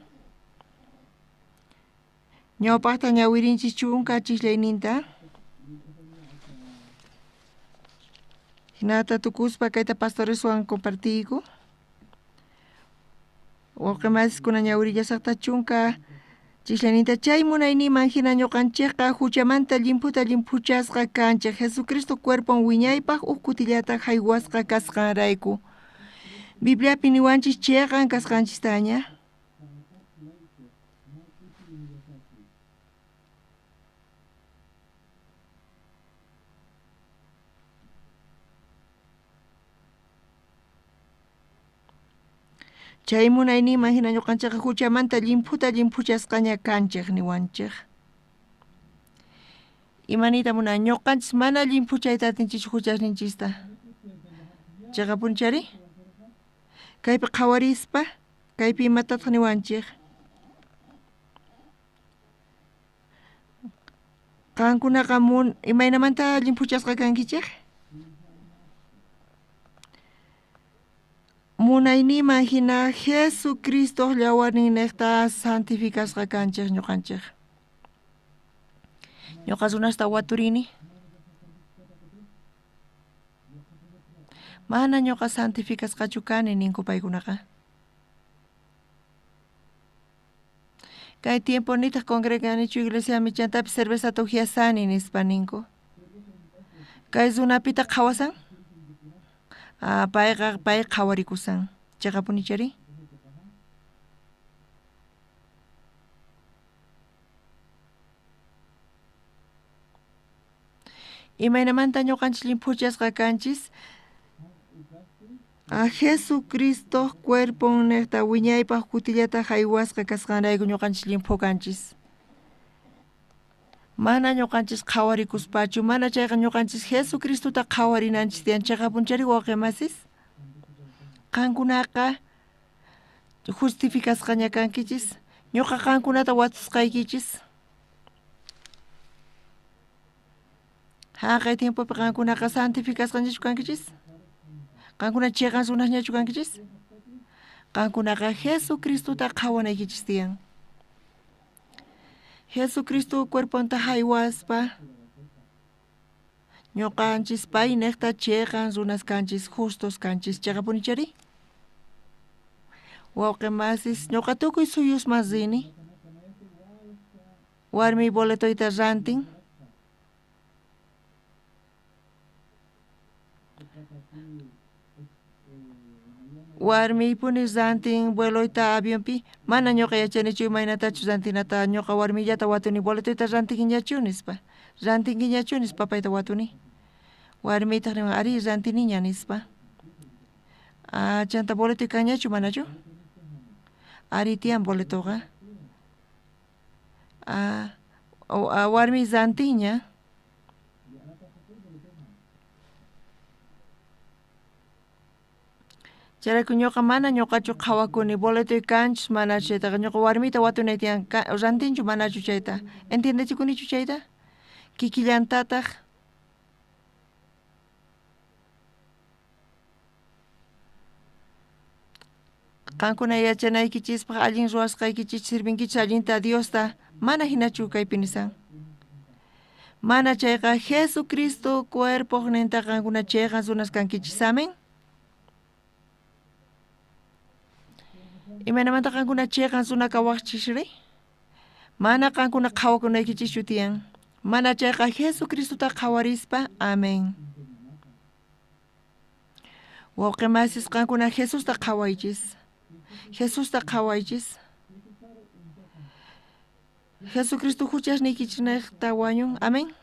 Ñawpaqta ñawirinchis chunka chislayninta. Hinata tukuspa kayta pastoreswan compartiyku. Wawqimasiskuna ñawirillasaqta chunka chislayninta. Chay munayninman hina ñuqanchikqa huchamanta llimphuta llimphuchasqa kanchik. Jesucristo cuerpon wiñaypaq huk kutillata haywasqa kasqanrayku. Bibliapi niwanchis chiqan kasqanchistaña. Chay munayninman hina ñuqanchikqa huchamanta llimphuta llimphuchasqaña kanchik niwanchik. Imanita munan ñuqanchis mana llimphuchayta atinchikchu huchasninchista. Chiqapunchari? Kaypi qhawarispa, kaypi imatataq niwanchik? Qankunaqa imaynamanta llimphuchasqa kankichik? Munayninman hina Jesucristo llawarnin niqta santificasqa kanchik ñuqanchik. Ñuqa runasta waturini. Mana ñuqa santificasqachu kani ninku paykunaqa. Kay tiempo nitaq congreganichu iglesiami chantapis cervezata uhyasani nispa ninku. Kay runapita qhawasan? Payqa pay qhawarikusan. Chiqapunichari? Imaynamanta ñuqanchis llimphuchasqa kanchis? A Jesucristo cuerpon niqta wiñaypaq kutillata haywasqa kasqanrayku ñuqanchis llimphu kanchis. Mana ñuqanchis qhawarikuspachu, mana chayqa ñuqanchis Jesucristota qhawarinanchis tiyan. Chiqapunchari wawqimasis? Qankunaqa justificasqaña kankichis, ñuqa qankunata watusqaykichis. Haqay tiempopi qankunaqa santificasqañachu kankichis? Qankuna chiqan runasñachu kankichis? Qankunaqa Jesucristota qhawanaykichis tiyan. Jesucristo cuerponta haywaspa ñuqanchis pay niqta chiqan runas kanchis, justos kanchis. Chiqapunichari? Wawqimasis, ñuqa tukuy suyusman rini. Warmi boletoyta rantin. Warmiypuni rantin vueloyta avionpi. Mana ñuqa yachanichu imaynatachu rantinata, ñuqa warmillata watuni boletoyta rantinkiñachu nispa. Rantinkiñachu nispa payta watuni. Warmiytaq niwan ari rantiniña nispa. Chanta boletoy kanñachu manachu? Ari tiyan boletoqa. Warmi rantinña. Chayrayku ñuqa mana ñuqachu qhawakuni boletoy kanchus manachu chaytaqa, ñuqa warmita watunay tiyan, rantinchu manachu chayta. Entiendechikunichu chayta? Kikillantataq qankuna yachanaykichispaq allin ruwasqaykichis sirvinkichis allinta Diosta, mana hinachu kaypi nisan. Mana chayqa Jesucristo cuerpoqninta qankuna chiqan runas kankichis. Amén. Imaynamanta qankuna chiqan runa kawaqchisri? Mana qankuna qhawakunaykichischu tiyan. Mana chayqa Jesucristota qhawarispa. Amén. Wawqimasis, qankuna Jesusta qhawaychis. Jesusta qhawaychis. Jesucristo huchasniykichis niqta wañun. Amén.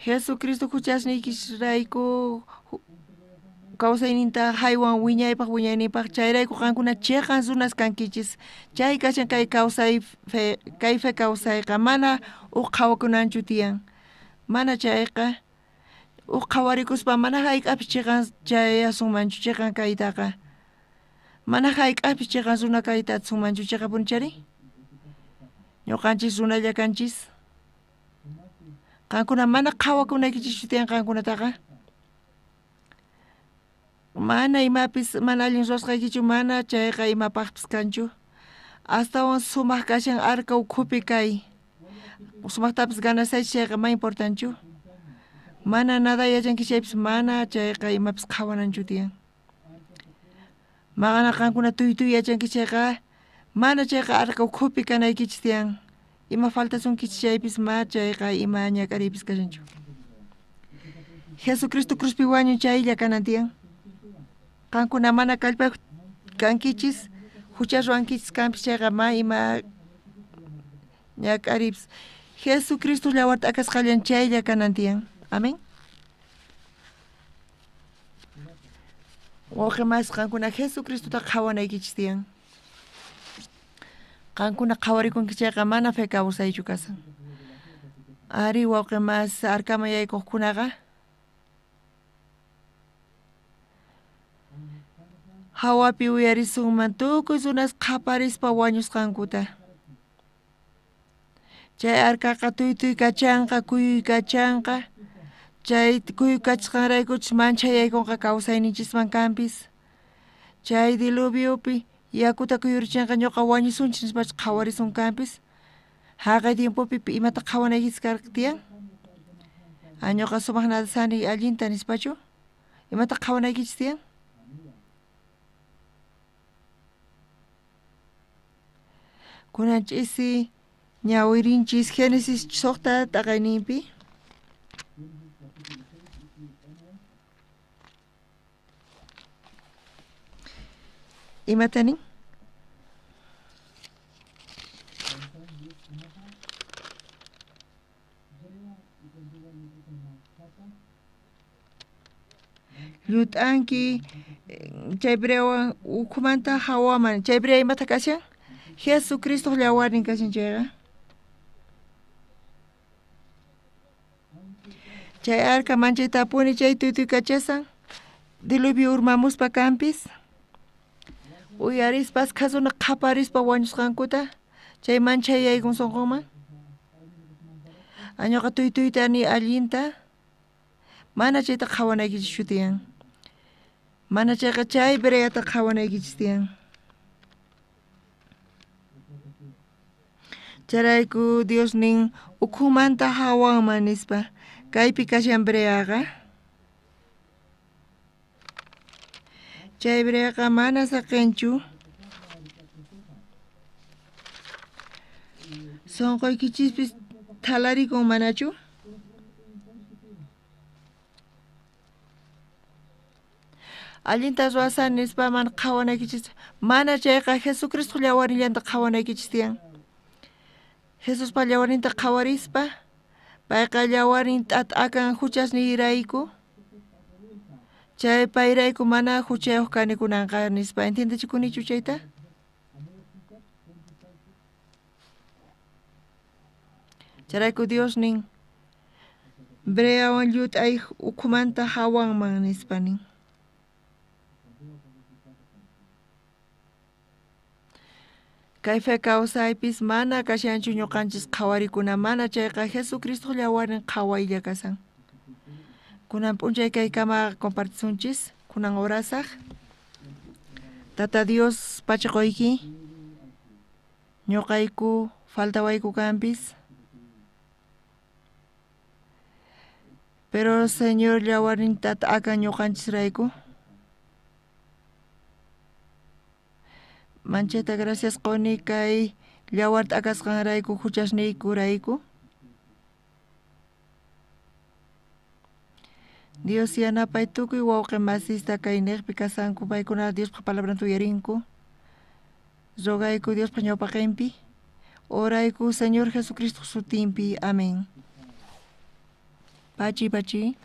Jesucristo huchasniykichisrayku kawsayninta haywan wiñaypaq wiñaynipaq. Chayrayku qankuna chiqan runas kankichis. Chay kashan kay kawsay fe, kay fe kawsayqa mana uq qhawakunanchu tiyan. Mana chayqa uq qhawarikuspa mana hayk'apis chiqan chayasunmanchu chiqan kaytaqa. Mana hayk'apis chiqan runa kayta atisunmanchu. Chiqapunchari? Ñuqanchis runalla kanchis. Qankuna mana qhawakunaykichischu tiyan qankunataqa. Mana imapis mana allin ruwasqaykichu, mana chayqa imapaqpis kanchu. Astawan sumaq kashan arka ukhupi kay. Sumaqtapis ganasaychis chayqa ma importanchu. Mana nada yachanki chaypis mana chayqa imapis qhawananchu tiyan. Maqana qankuna tuytuy yachanki chayqa mana chayqa arka ukhupi kanaykichis tiyan. Ima faltasunkichis chaypis ma chayqa ima ñak'ariypis kashanchu. Jesucristo cruzpi wañun chaylla kanan tiyan. Qankuna mana kallpayuq kankichis, hucha ruwankichis kanpis chayqa ma ima ñak'ariypis. Jesucristo llawarta akasqallan chaylla kanan tiyan. Amén. Wawqimasis, qankuna Jesucristota qhawanaykichis tiyan. Qankuna qhawarikunki chayqa mana fe kawsaychu kasan. Ari wawqimasis, arkaman yaykuqkunaqa hawapi uyarisunman tukuy runas qhaparispa wañusqankuta. Chay arkaqa tuytuykachanqa, kuyuykachanqa. Chay kuyukachasqanraykuchus manchayaykunqa kawsayninchisman kanpis. Chay diluviopi yakuta kuyurichinqa ñuqa wañusunchis nispachus qhawarisun kanpis. Haqay tiempopi imata qhawanaykichis karqa tiyan? Ñuqa sumaq nadasani allinta nispachu? Imata qhawanaykichis tiyan? Kunan ch'isi ñawirinchis Génesis 6 t'aqayninpi. Imata nin? Llut'anki chay breawan ukhumanta hawaman. Chay brea imata kashan? Jesucristo llawarnin kashan chayqa. Chay arca manchaytapuni chay tuytuykachashan. Diluvio urmamuspa kampis. Uyarispas khasuna qhaparispa wañusqankuta. Chay manchayaykun sunqunman. Añuqa tuytuytani allinta. Mana chayta qhawanaykichis tiyan. Mana chayqa chay breata qhawanaykichis tiyan. Chayrayku Dios nin ukhumanta hawanman nispa. Kaypi kashan breaqa. Chay breaqa mana saqinchu. Sunquykichispis thalarikun manachu? Allinta ruwasan nispa mana qhawanaykichis. Mana chayqa Jesucristo llawarnillanta qhawanaykichis tiyan. Jesuspa llawarninta qhawarispa payqa llawarnin t'at'akan huchasniyrayku. Chay payrayku mana huchayuq kani kunanqa nispa. Entiendechikunichu chayta? Chayrayku Dios nin breawan llut'ay ukhumanta hawanman nispa nin. Kay fe kawsaypis mana kashanchu ñuqanchis qhawarikuna mana chayqa Jesucristo llawarnin qhawaylla kasan. Kunan p'unchay kaykama compartisunchis kunan orasaq. Tata Dios pachaquyki ñuqayku faltawayku kanpis. Pero Señor llawarnin tat'akan ñuqanchisrayku. Mancheta gracias quni kay llawar t'akasqanrayku huchasniykurayku. Dios yanapay tukuy wawqi masista kay niqpi kasanku paykuna Diospa palabranta uyarinku. Rogayku Diospa ñawpaqinpi. Orayku Señor Jesucristo sutinpi. Amén. Pachi pachi.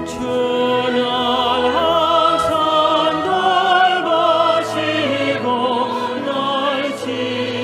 주